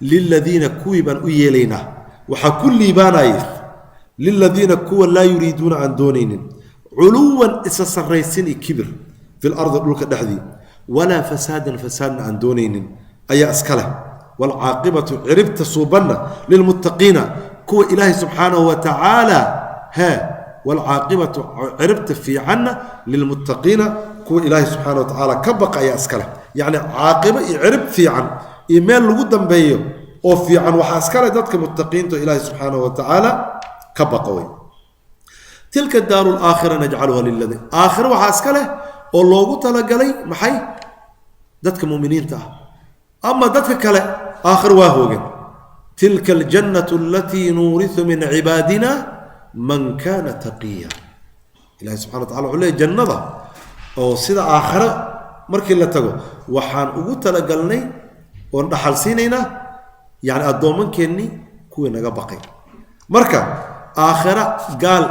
liladiina kuwii baan u yeelaynaa, waxaa ku liibaanaya, liladiina kuwa, laa yuriiduuna aan doonaynin, culuwan isa sarraysin iyo kibir, fi lardi dhulka dhexdii, walaa fasaadan fasaadna aan doonaynin ayaa iska leh. Waalcaaqibatu ciribta suubanna lilmuttaqiina, kuwa ilaahay subxaanahu wa tacaala hee, waalcaaqibatu ciribta fiicanna lilmuttaqiina, kuwa ilaahay subxaana wa tacaala ka baqa ayaa iska leh. Yacni caaqibo iyo cirib fiican iyo meel lagu dambeeyo oo fiican waxaa iska leh dadka muttaqiinta oo ilaahay subxaanahu wa tacaala ka baqa wey. Tilka daaru laakhira najcaluha liladiin, aakhira waxaa iska leh oo loogu talagalay maxay? Dadka muminiinta ah. Ama dadka kale aakhir waa hoogen. Tilka aljannatu alatii nuuriu min cibaadina man kana taqiya. Ilahi subxana wa tacala wuxuu leey jannada oo sida aakhare markii la tago waxaan ugu talagalnay oon dhaxal siinaynaa yani addoomankeennii kuwii naga baqay. Marka aakhira gaal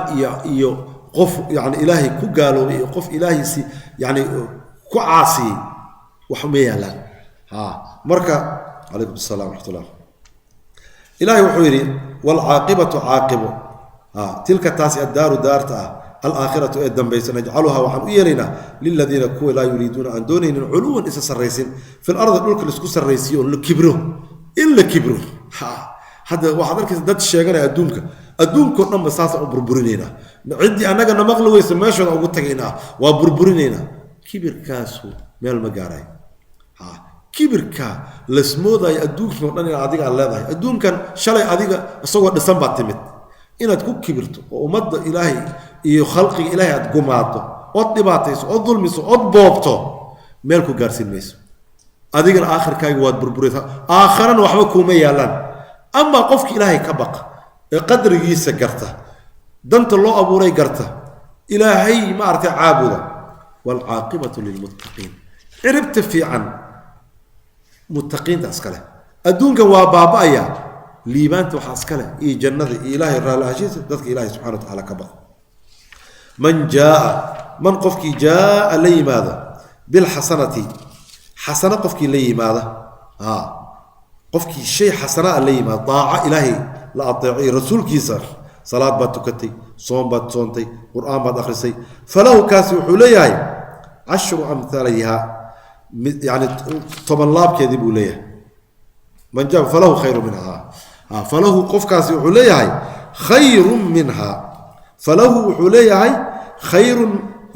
iyo qof yani ilaahay ku gaaloobay iyo qof ilaahiisi yani ku caasiyey wax uma yaalaan. Ha, marka calaykum assalam raxmat ullah. Ilahay wuxuu yidhi: waalcaaqibatu caaqibo, ha tilka taasi addaaru daarta ah, alaakhiratu ee dambaysa, najcaluhaa waxaan u yeelaynaa, liladiina kuwa, laa yuriiduuna aan doonaynin, culuwan isa sarraysin, fi lardi dhulka laisku sarraysiyo oo la kibro, in la kibro. Ha, hadda waxaad arkaysa dad sheeganaya adduunka, adduunkao dhan ba saasaan u burburinaynaa, ciddii annaga na maqli weysa meeshooda ugu tagaynaa, waa burburinaynaa. Kibirkaasu meel ma gaarayo. Ha, kibirka lasmoodaayo adduunkan o dhan inaad adiga aad leedahay, adduunkan shalay adiga isagoo dhisan baad timid, inaad ku kibirto oo ummadda ilaahay iyo khalqiga ilaahay aad gumaado ood dhibaatayso ood dulmiso ood boobto, meel ku gaarsiin mayso. Adigana aakhirkaaga waad burburaysaa, aakharana waxba kuuma yaalaan. Amaa qofka ilaahay ka baqa ee qadrigiisa garta, danta loo abuuray garta, ilaahay maaragtay caabuda, waalcaaqibatu lilmuttaqiin, ciribta fiican muttaqiinta iska leh. Adduunkan waa baaba'aya, liibaanta waxaa iska leh iyo jannada iyo ilaahay raalli ahaanshihiisa dadka ilaahay subxana wa tacaala ka baqa. Man jaaa, man qofkii, jaaa la yimaada, bilxasanati xasano qofkii la yimaada, a qofkii shay xasanaa la yimaada, daaco ilaahay la ateecay, rasuulkiisa, salaad baad tukatay, soom baad soontay, qur-aan baad akhrisay, falahu kaasi wuxuu leeyahay cashru amhaaliha, yani toban laabkeedii buu leeyahay. Man jaa falahu khayru minha, falahu qofkaasi wuxuu leeyahay khayrun minha, falahu wuxuu leeyahay khayrun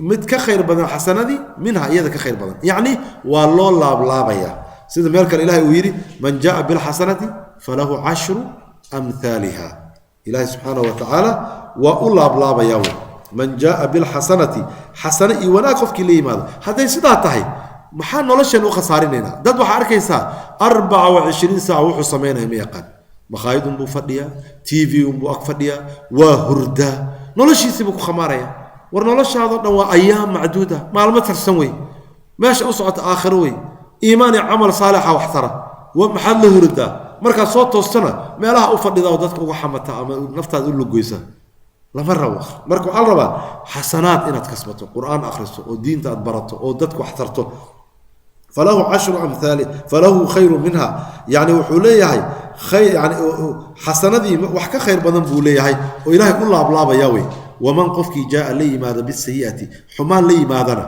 Mid ka khayr badan xasanadii minha iyada ka khayr badan, yacni waa loo laablaabayaa. Sida meel kale Ilahay uu yidhi: "Man jaa bilxasanati falahu 10 amhaaliha." Ilahay subxaanahu wa tacaala waa u laablaabayaa wey. Man jaaa bilxasanati, xasano iyo wanaag qofkii la yimaado. Hadday sidaa tahay, maxaa nolosheen u khasaarinaynaa? Dad waxaa arkaysaa 24 saac wuxuu samaynaya ma yaqaan. Makhaayad unbuu fadhiyaa, TV unbuu ag fadhiyaa, waa hurdaa, noloshiisiibuu ku khamaaraya. War, noloshaadoo dhan waa ayaam macduuda, maalmo tarsan wey. Meesha u socota aakhiro wey. Iimaan iyo camal saalixa wax tara. Maxaad la hurdaa? Markaad soo toostana meelaha u fadhida oo dadka uga xamata ama naftaada u lugoysa lama rabo. Marka waxaa la rabaa xasanaad inaad kasbato, Qur-aan akhriso oo diinta aad barato oo dadka wax tarto. Falahu 10 amhaali, falahu khayru minha, yani wuxuu leeyahay khayr, yani xasanadii wax ka khayr badan buu leeyahay oo Ilaahay u laablaabaya wey. Waman qofkii jaaa la yimaada bisayi'ati, xumaan la yimaadana,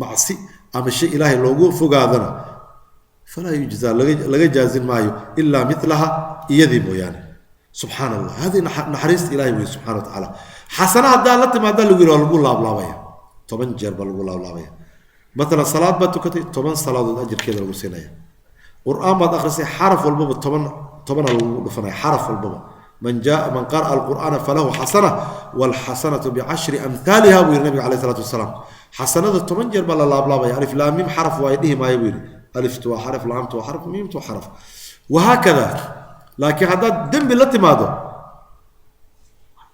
macsi ama shay Ilaahay loogu fogaadana, falaa yujzaa, laga jaazin maayo, ilaa milaha, iyadii mooyaane. Subxaan Allah, hadihi naxariista Ilahay wey subxana wa tacaala. Xasana haddaa la timaadaa lagu yidhi, waa lagu laablaabaya, 10 jeer baa lagu laablaabaya. Maalan salaad baad tukatay, 10 salaadood ajirkeeda lagu siinaya. Qur-aan baad akhrisay, xaraf walbaba 10 tobana lagu dhufanaya, xaraf walbaba. Man jaa, man qara'a alqur'aana falahu xasana walxasanatu bicashri amhaaliha, buu yihi nabiga alayh salatu wasalaam. Xasanada 10 jeer baa la laablaabaya. Alif laam mim xaraf waaye dhihi maayo, buu yihi. Aliftu waa xaraf, laamtu waa xaraf, miimtu waa xaraf, wahaakada. Laakiin haddaad dembi la timaado,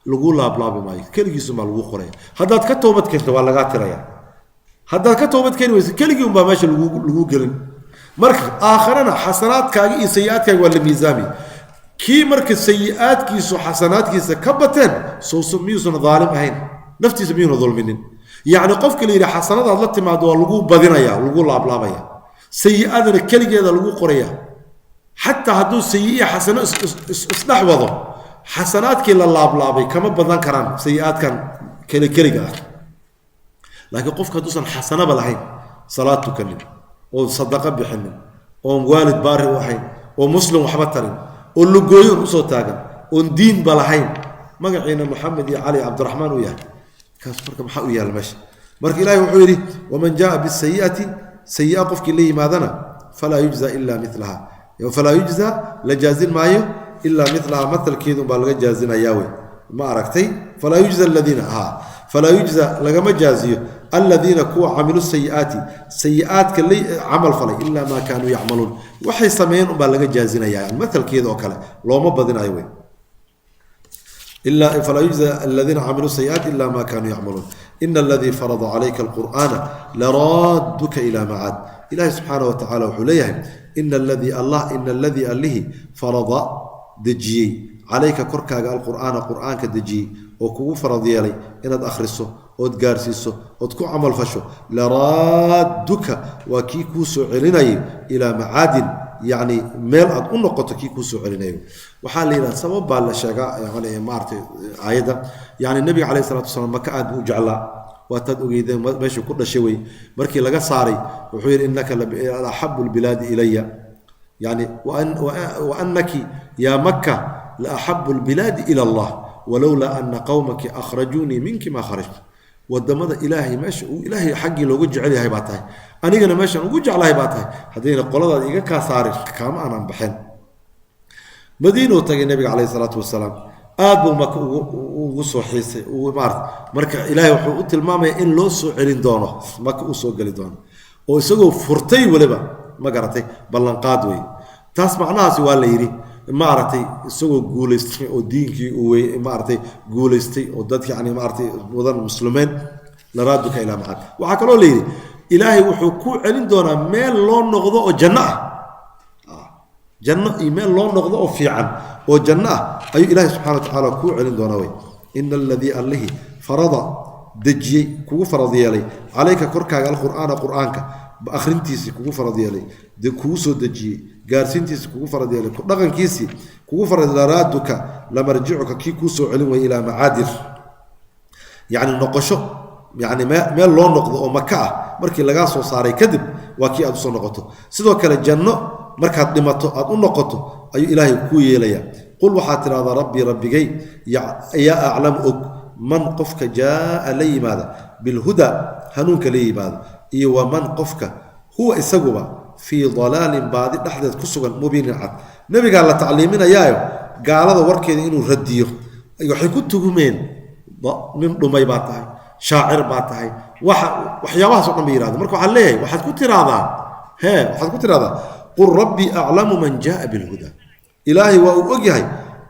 lagu laablaabi maayo, keligiisun baa lagu qoraya. Haddaad ka toobad keento, waa lagaa tiraya. Haddaad ka toobad keeni weyso, keligii unbaa meesha lagu gelin. Marka aakharana xasanaadkaaga iyo sayi-aadkaaga waa la miisaami. Kii marka sayi-aadkiisu xasanaadkiisa ka bateen, soo miyuusan daalim ahayn? Naftiisa miyuuna dulminin? Yacni qofka la yidhi xasanadaad la timaado waa lagu badinaya, lagu laablaabaya, sayi-adana keligeeda lagu qoraya. Xataa hadduu sayi-iya xasano isdhex wado, xasanaadkii la laablaabay kama badan karaan sayi-aadkan keli keliga ah. Laakiin qofka hadduusan xasanaba lahayn, salaad tukanin oo sadaqo bixinin, oon waalid baari u ahayn, oo muslim waxba tarin, oo lugooyon usoo taagan, oon diinba lahayn, magaciina Moxamed iyo Cali Cabdiraxmaan uu yahay, kaas marka maxaa u yaalla meesha? Marka Ilahi wuxuu yidhi: waman jaaa bisayi'ati, sayi-a qofkii la yimaadana, falaa yujza ila milaha, falaa yujza, la jaazin maayo, ilaa milaha, matalkeedun baa laga jaazinayaa wey. Ma aragtay? Falaa yujza aladiina ha, falaa yujza, lagama jaaziyo, aladiina kuwa camilu sayi'aati, sayi'aadka la camal falay, ilaa maa kaanuu yacmaluun, waxay sameeyeen unbaa laga jaazinayaa, matalkeeda oo kale looma badinayo wey. إلا فلا يجزى الذين عملوا السيئات إلا ما كانوا يعملون. إن الذي فرض عليك القرآن لرادك إلى معاد. إلهي سبحانه وتعالى وحليه: إن الذي الله، إن الذي الله فرض dejiyey، عليك korkaaga، القرآن qur'aanka dejiyey oo kugu farad yeelay inaad akhriso ood gaarsiiso ood ku camal fasho, لرادك waa kii kuu soo celinayay، إلى معاد, yacni meel aad u noqoto kii kuu soo celinayo. Waxaa la yidhaha sabab baa la sheegaa, yani maaragtay aayadda, yani nabiga calayhi salatu wasalaam Maka aad buu u jeclaa. Waataad ogeydeen meeshuu ku dhashay wey. Markii laga saaray wuxuu yidhi: إنك لأحب البلاد إلي, yani وأنك يا مكة لأحب البلاد إلى الله ولولا أن قومك أخرجوني منك ما خرجت. Wadamada Ilaahay meesha uu Ilaahay xaggii loogu jecel yahay baa tahay, anigana meeshaan ugu jeclahay baa tahay. Haddayna qoladaad iga kaa saarin, kaama aanan baxeen. Madiinuu tagay nabiga calayhi salaatu wasalaam. Aad buu Maka ugu soo xiisay maarata. Marka Ilaahay wuxuu u tilmaamaya in loo soo celin doono, Maka uu soo geli doono oo isagoo furtay weliba. Ma garatay? Ballanqaad wey taas. Macnahaasi waa la yidhi, maaragtay, isagoo guulaystay oo diinkii uu wey maaragtay guulaystay oo dad yani maaragtay mudan muslimiin. لرادك إلى معاد. Waxaa kaloo la yidhi Ilaahay wuxuu ku celin doonaa meel loo noqdo oo janno ah, janno iyo meel loo noqdo oo fiican oo janno ah ayuu Ilaahay subxana wa tacaala kuu celin doonaa wey. إن الذي allihii فرض dejiyey, kugu farad yeelay، عليك korkaaga، القرآن qur-aanka akhrintiisii kugu farad yeelay, kugu soo dejiyey, gaarsiintiisii kugu farad yeelay, ku dhaqankiisii kugu farad, لرادك لمرجعك kii kuu soo celin waya، إلى معاد, yacni noqosho, yani meel loo noqdo oo Maka ah markii lagaa soo saaray kadib waa kii aad usoo noqoto. Sidoo kale janno markaad dhimato aad u noqoto ayuu Ilaahay kuu yeelaya. قل waxaad tidhahdaa: ربي rabbigay ayaa أعلم og. Man qofka jaaa la yimaada bilhuda, hanuunka la yimaada, iyo waman qofka huwa isaguba fii dalaalin, baadi dhexdeed ku sugan, mubiinin cad. Nebigaa la tacliiminayaayo gaalada warkeeda inuu radiyo. Waxay ku tugumeen nin dhumay baa tahay, shaacir baa tahay, waxa waxyaabahaas o dhan bay yirahdeen. Marka waxaa leeyahay, waxaad ku tiraahdaa hee, waxaad ku tiraahdaa: qul rabbii aclamu man jaaa bilhuda. Ilaahay waa uu ogyahay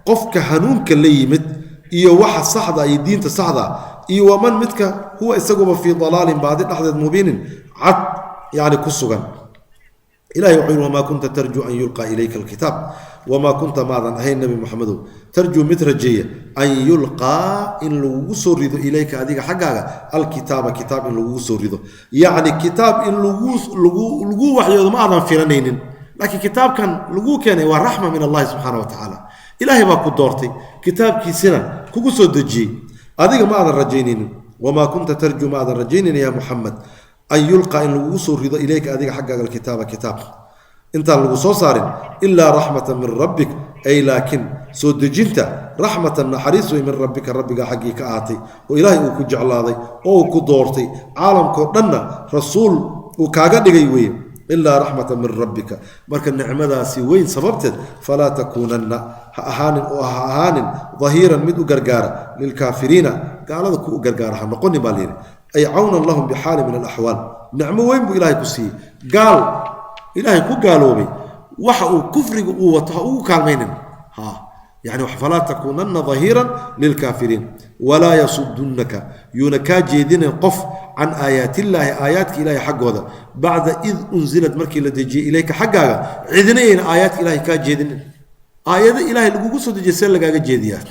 qofka hanuunka la yimid iyo waxa saxda iyo diinta saxda, iyo waman midka huwa isaguba fii dalaalin, baadi dhexdeed, mubiinin cad, yani ku sugan. Ilahay wuxuu yihi: wamaa kunta tarjuu an yulqaa ilayka alkitaab. Wamaa kunta, maadan ahayn, Nebi Maxamedow, tarjuu mid rajeeya, an yulqaa, in lagugu soo rido, ilayka, adiga xaggaaga, alkitaaba, kitaab in lagugu soo rido, yacni kitaab in lagu waxyoodo ma aadan filanaynin. Laakiin kitaabkan laguu keenay waa raxma min Allahi subxaana wa tacaala. Ilaahay baa ku doortay, kitaabkiisina kugu soo dejiyey, adiga ma aadan rajaynaynin. Wamaa kunta tarjuu, ma aadan rajaynaynin, ya Muxamed, an yulqaa, in lagugu soo rido, ilayka, adiga xaggaaga, alkitaaba, kitaab, intaan lagu soo saarin, ilaa raxmatan min rabbik. Ay laakiin soo dejinta raxmatan, naxariis wey, min rabbika, rabbigaa xaggii ka ahaatay, oo Ilaahay uu ku jeclaaday oo uu ku doortay, caalamkao dhanna rasuul uu kaaga dhigay weye. Ilaa raxmatan min rabbika. Marka nicmadaasi weyn sababteed, falaa takuunanna, ha ahaanin oo ha ahaanin, dahiiran, mid u gargaara, lilkaafiriina, gaalada ku u gargaara ha noqonin baa layidhi, ay cawnan lahum bixaali min alaxwaal. Nicmo weyn buu Ilaahay ku siiyey. Gaal Ilaahay ku gaaloobay waxa uu kufriga uu wato ha ugu kaalmaynin ha. Yani falaa takuunanna dahiiran lilkaafiriin. Walaa yasudunaka, yuuna kaa jeedinin qof, can aayaat illaahi, aayaadka Ilahay xaggooda, bacda id unzilat, markii la dejiyey, ilayka, xaggaaga. Cidina yayna aayaadka Ilahay kaa jeedinin. Aayado Ilahay lagugu soo dejiyay see lagaaga jeediyaa?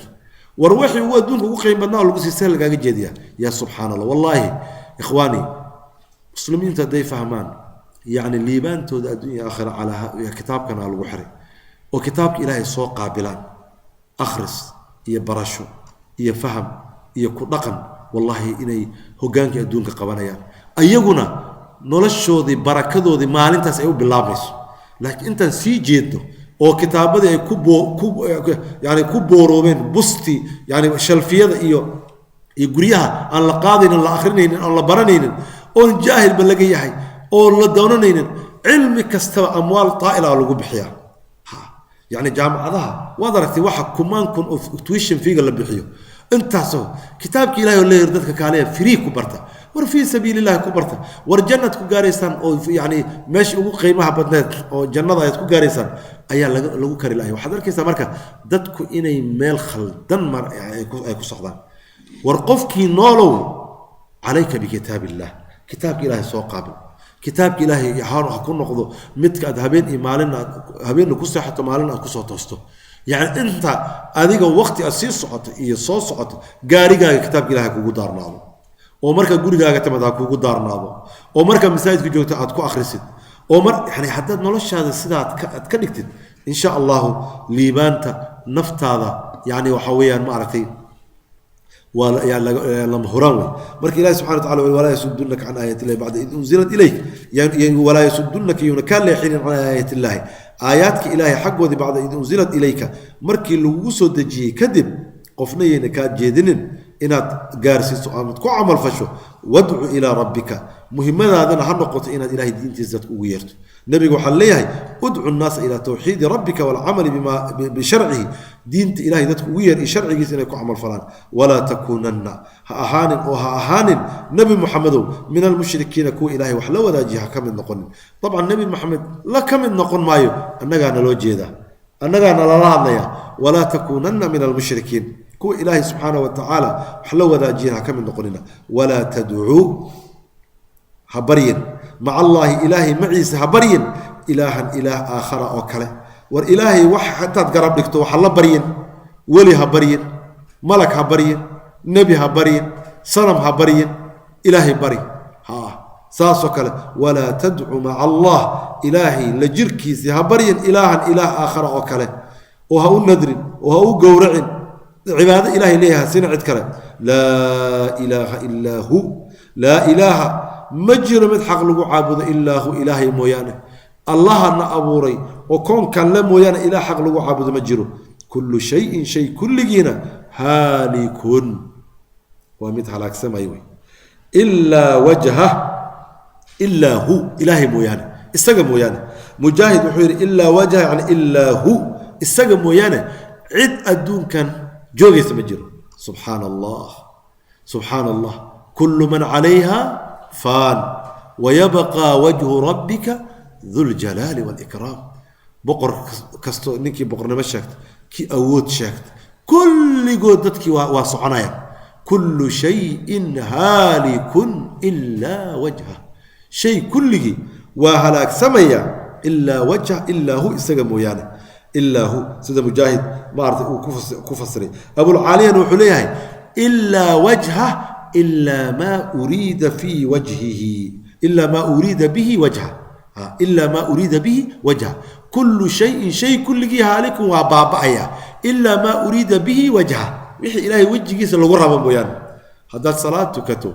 War wixii ugu adduunka ugu qiim badnaa oo lagu sii see lagaaga jeediyaa? Ya subxaana Allah! Wallaahi ikhwaani, muslimiintu hadday fahmaan, yacni liibaantooda adduunya aakhira calaa kitaabkana lagu xiray, oo kitaabka Ilaahay soo qaabilaan, akhris iyo barasho iyo faham iyo ku dhaqan, wallahi inay hogaankii adduunka qabanayaan, ayaguna noloshoodii barakadoodii maalintaas ay u bilaabmayso. Laakiin intaan sii jeedno oo kitaabadii ay ku boo ku yani ku booroobeen busti, yani shalfiyada iyo guryaha, aan la qaadaynin, la akrinaynin, oon la baranaynin, oon jaahilba laga yahay, oon la doonanaynin cilmi kastaba, amwaal taa'ila lagu bixiyaa. Ha, yani jaamacadaha waad aragtay waxa kumaan kun oo tuition feega la bixiyo. Intaasoo kitaabki Ilahay oo leeyahay dadka kaaleya free ku barta, war fii sabiili illahi ku barta, war jannad ku gaaraysaan, oo yani meesha ugu qiimaha badneed oo jannada ayaad ku gaaraysaan, ayaa lagu kari lahay. Waxaad arkaysaa marka dadku inay meel khaldan mar ay ku socdaan. War qofkii noolow, calayka bikitaab illah. Kitaabka Ilahay soo qaabil. Kitaabka Ilaahay ha ku noqdo midka aad habeen iyo maalin aad habeenna ku seexato, maalin aad kusoo toosto. Yani inta adiga waqti aad sii socoto iyo soo socoto, gaarigaaga kitaabka Ilahay kugu daarnaado, oo marka gurigaaga timad ha kugu daarnaado, oo marka masaajidka joogto aad ku akhrisid, oo mar yani haddaad noloshaada sidaad aad ka dhigtid, insha Allahu liibaanta naftaada yani waxa weeyaan, ma aragtay, waa yani lama huraan wey. Marka Ilahi subxana wa tacala: walaa yasudunaka can aayaati illahi bacda id unzilat ilayk. Walaa yasudunaka, yuuna kaa leexinin, can aayaati illahi, aayaadka Ilaahay xaggoodii, bacda id unzilat ilayka, markii lagugu soo dejiyey kadib, qofna yayna kaa jeedinin inaad gaarsiiso amaad ku camal fasho. Wadcu ilaa rabbika, muhimadaadana ha noqoto inaad Ilahay diintiisa dadka ugu yeerto. Nebiga waxaa leeyahay: udcu nnaasa ilaa tawxiidi rabbika walcamali bima bisharcihi. Diinta Ilahay dadka ugu yeer iyo sharcigiisa inay ku camal falaan. Walaa takuunanna, ha ahaanin oo ha ahaanin, Nebi Muxamedow, min almushrikiina, kuwa Ilahay wax la wadaajiya ha ka mid noqonin. Dabcan Nebi Maxamed la ka mid noqon maayo, annagaa naloo jeedaa, annagaa nalala hadlaya. Walaa takuunanna min almushrikiin, kuwa Ilaahay subxaana wa tacaala wax la wadaajiyana ha ka mid noqonina. Walaa tadcuu, ha baryin, maca Allaahi, Ilaahay maciise ha baryin, ilaahan, ilaah, aakhara, oo kale. War Ilaahay wax intaad garab dhigto waxa la baryin, weli ha baryin, malag ha baryin, nebi ha baryin, sanam ha baryin, Ilaahay bari. Ha, saasoo kale walaa tadcu maca Allah, Ilaahay la jirkiisii ha baryin, ilaahan, ilaah, aakhara, oo kale, oo ha u nadrin oo ha u gowracin. Cibaado Ilahay leeyahay sina cid kale. Laa ilaaha ilaa hu. Laa ilaaha, ma jiro mid xaq lagu caabudo, ilaa hu, Ilaahay mooyaane. Allahana abuuray oo koonkan le mooyaane ilaah xaq lagu caabudo ma jiro. Kullu shayin, shay kulligiina, haalikun. Waa mid halaagsamay wey. Ilaa wajha, ilaa hu, ilaahay mooyaane, isaga mooyaane. Mujaahid wuxuu yidhi ilaa wajha, yani ilaa hu, isaga mooyaane cid adduunkan joogaysa ma jiro. Subxaana Allah, subxaana Allah. Kullu man calayha faan wayabqaa wajhu rabbika duljalaali walikraam. Boqor kasto, ninkii boqornimo sheegta, kii awood sheegta, kulligood dadkii waa soconayaan. Kullu shayin haalikun ilaa wajha, shay kulligii waa halaagsamaya ilaa wajha, ilaa hu, isaga mooyaane, ilaa hu, sida Mujaahid maarata uu ku fasiray. Abulcaaliyana wuxuu leeyahay ilaa wajha, ilaa maa uriida fii wajhihi, ilaa maa uriida bihi wajha, ilaa maa uriida bihi wajha. Kullu shayin, shay kulligii, haalikun, waa baaba'aya, ilaa maa uriida bihi wajha, wixii Ilaahay wejigiisa lagu rabo mooyaane. Haddaad salaad tukato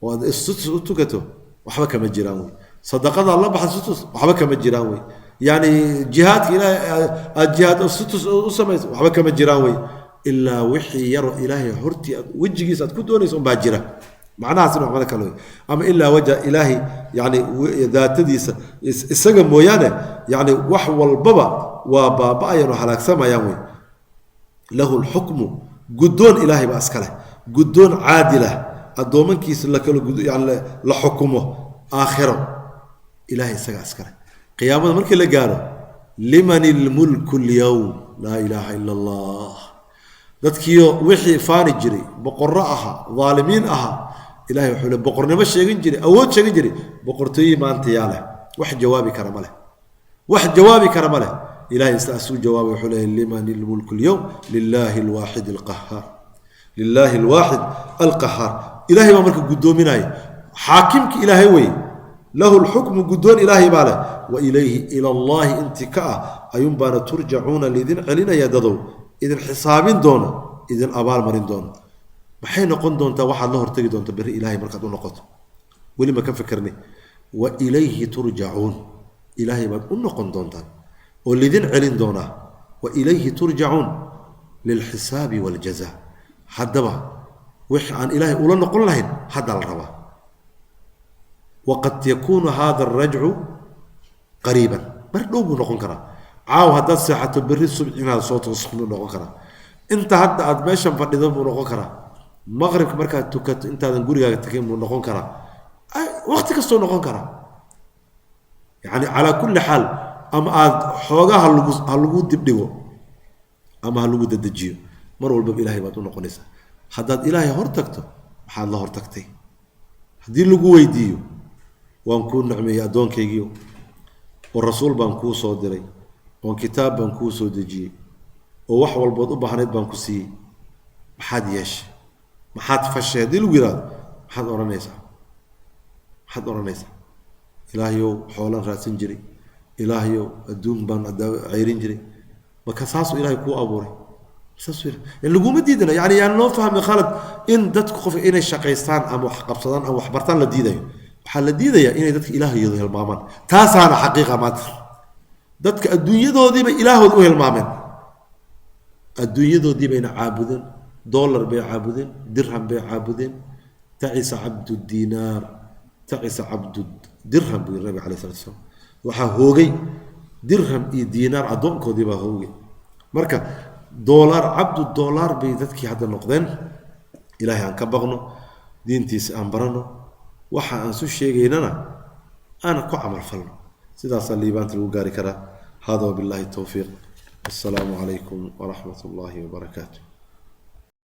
oo aad istutus u tukato, waxba kama jiraan wey. Sadaqadaad la baxda istutus, waxba kama jiraan wey. Yani jihaadka Ilaahay aad jihaad istutus u samayso, waxba kama jiraan wey. Ilaa wixii yaro Ilaahay hortii aad wejigiisa aad ku doonayso unbaa jira. Macnahaas in waxbada kale wey. Ama ilaa wajha Ilaahay, yani daatadiisa isaga mooyaane, yani wax walbaba waa baaba'ayaan oo halaagsamayaan wey. Lahu lxukmu, guddoon Ilaahay baa iska leh, guddoon caadilah, addoomankiisa lakala yani la xukumo aakhiro Ilahay isagaa iska leh. Qiyaamada markii la gaaro, liman ilmulku lyowm? Laa ilaaha ila Allah. Dadkiio wixii faani jiray, boqorro ahaa, dhaalimiin ahaa, Ilahay wuxuu le boqornimo sheegan jiray, awood sheegan jiray, boqortooyihii maanta yaa leh? Wax jawaabi kara ma leh, wax jawaabi kara ma leh. Ilahay saasuu jawaabay, wuxuu leeyahy liman ilmulku lyowm? Lilahi alwaaxid alqahaar, lilahi alwaaxid alqahaar. Ilahay baa marka guddoominaya, xaakimki Ilaahay wey. Lahu lxukmu, guddoon Ilaahay baa leh. Wa ilayhi, ila Allahi inti ka ah ayuunbaana turjacuuna laidin celinaya dadow, idin xisaabin doono, idin abaalmarin doono. Maxay noqon doontaa waxaad la hortegi doonto berri Ilahay markaad u noqoto? Weli ma ka fikirnay? Wa ilayhi turjacuun, Ilaahay baad u noqon doontaan oo lidin celin doonaa. Wa ilayhi turjacuun lilxisaabi waljaza. Haddaba wixii aan Ilaahay ula noqon lahayn haddaa la rabaa. Waqad yakuunu hada arajcu qariiban, mar dhow buu noqon karaa. Caaw haddaad seexato, berri subci inaad soo tooso buu noqon karaa. Inta hadda aad meeshan fadhido buu noqon karaa. Maqribka markaad tukato intaadan gurigaaga tagin buu noqon karaa. Waqti kastuu noqon karaa. Yani calaa kulli xaal, ama aada xoogaa halagu ha lagu dibdhigo ama ha lagu dadejiyo, mar walbaba Ilahay baad u noqonaysaa. Haddaad Ilaahay hor tagto, maxaad la hor tagtay? Haddii lagu weydiiyo, waan kuu nicmeeyey addoonkaygiio, oo rasuul baan kuu soo diray, oon kitaab baan kuu soo dejiyey, oo wax walbood u baahnayd baan ku siiyey, maxaad yeeshay, maxaad fashay? Haddii lagu yihahdo, maxaad odhanaysaa? Maxaad odhanaysaa? Ilaahayow, xoolaan raadsan jiray, Ilaahayow, adduun baan ceyrin jiray. Marka saasuu Ilahay kuu abuuray, saasuu laguma diidana. Yani yaan loo fahmay khalad in dadku qofka inay shaqaystaan ama wax qabsadaan ama wax bartaan la diidayo. Waxaa la diidayaa inay dadka Ilaahayooda hilmaamaan. Taasaana xaqiiqa. Maanta dadka adduunyadoodiibay ilaahooda u hilmaameen, adduunyadoodii bayna caabudeen, dollar bay caabudeen, dirham bay caabudeen. Tacisa cabdu dinaar, tacisa cabdu dirham buu yiri Nabig alay salatu slam. Waxaa hoogay dirham iyo diinaar addoonkoodii baa hoogay. Marka doolaar, cabdu doolaar bay dadkii hadda noqdeen. Ilaahay aan ka baqno, diintiisa aan barano, waxa aan su sheegaynana aan ku camal falno. Sidaasaa liibaanta lagu gaari karaa. Hada wabillahi towfiiq. Assalaamu calaykum waraxmat ullahi wabarakaatu.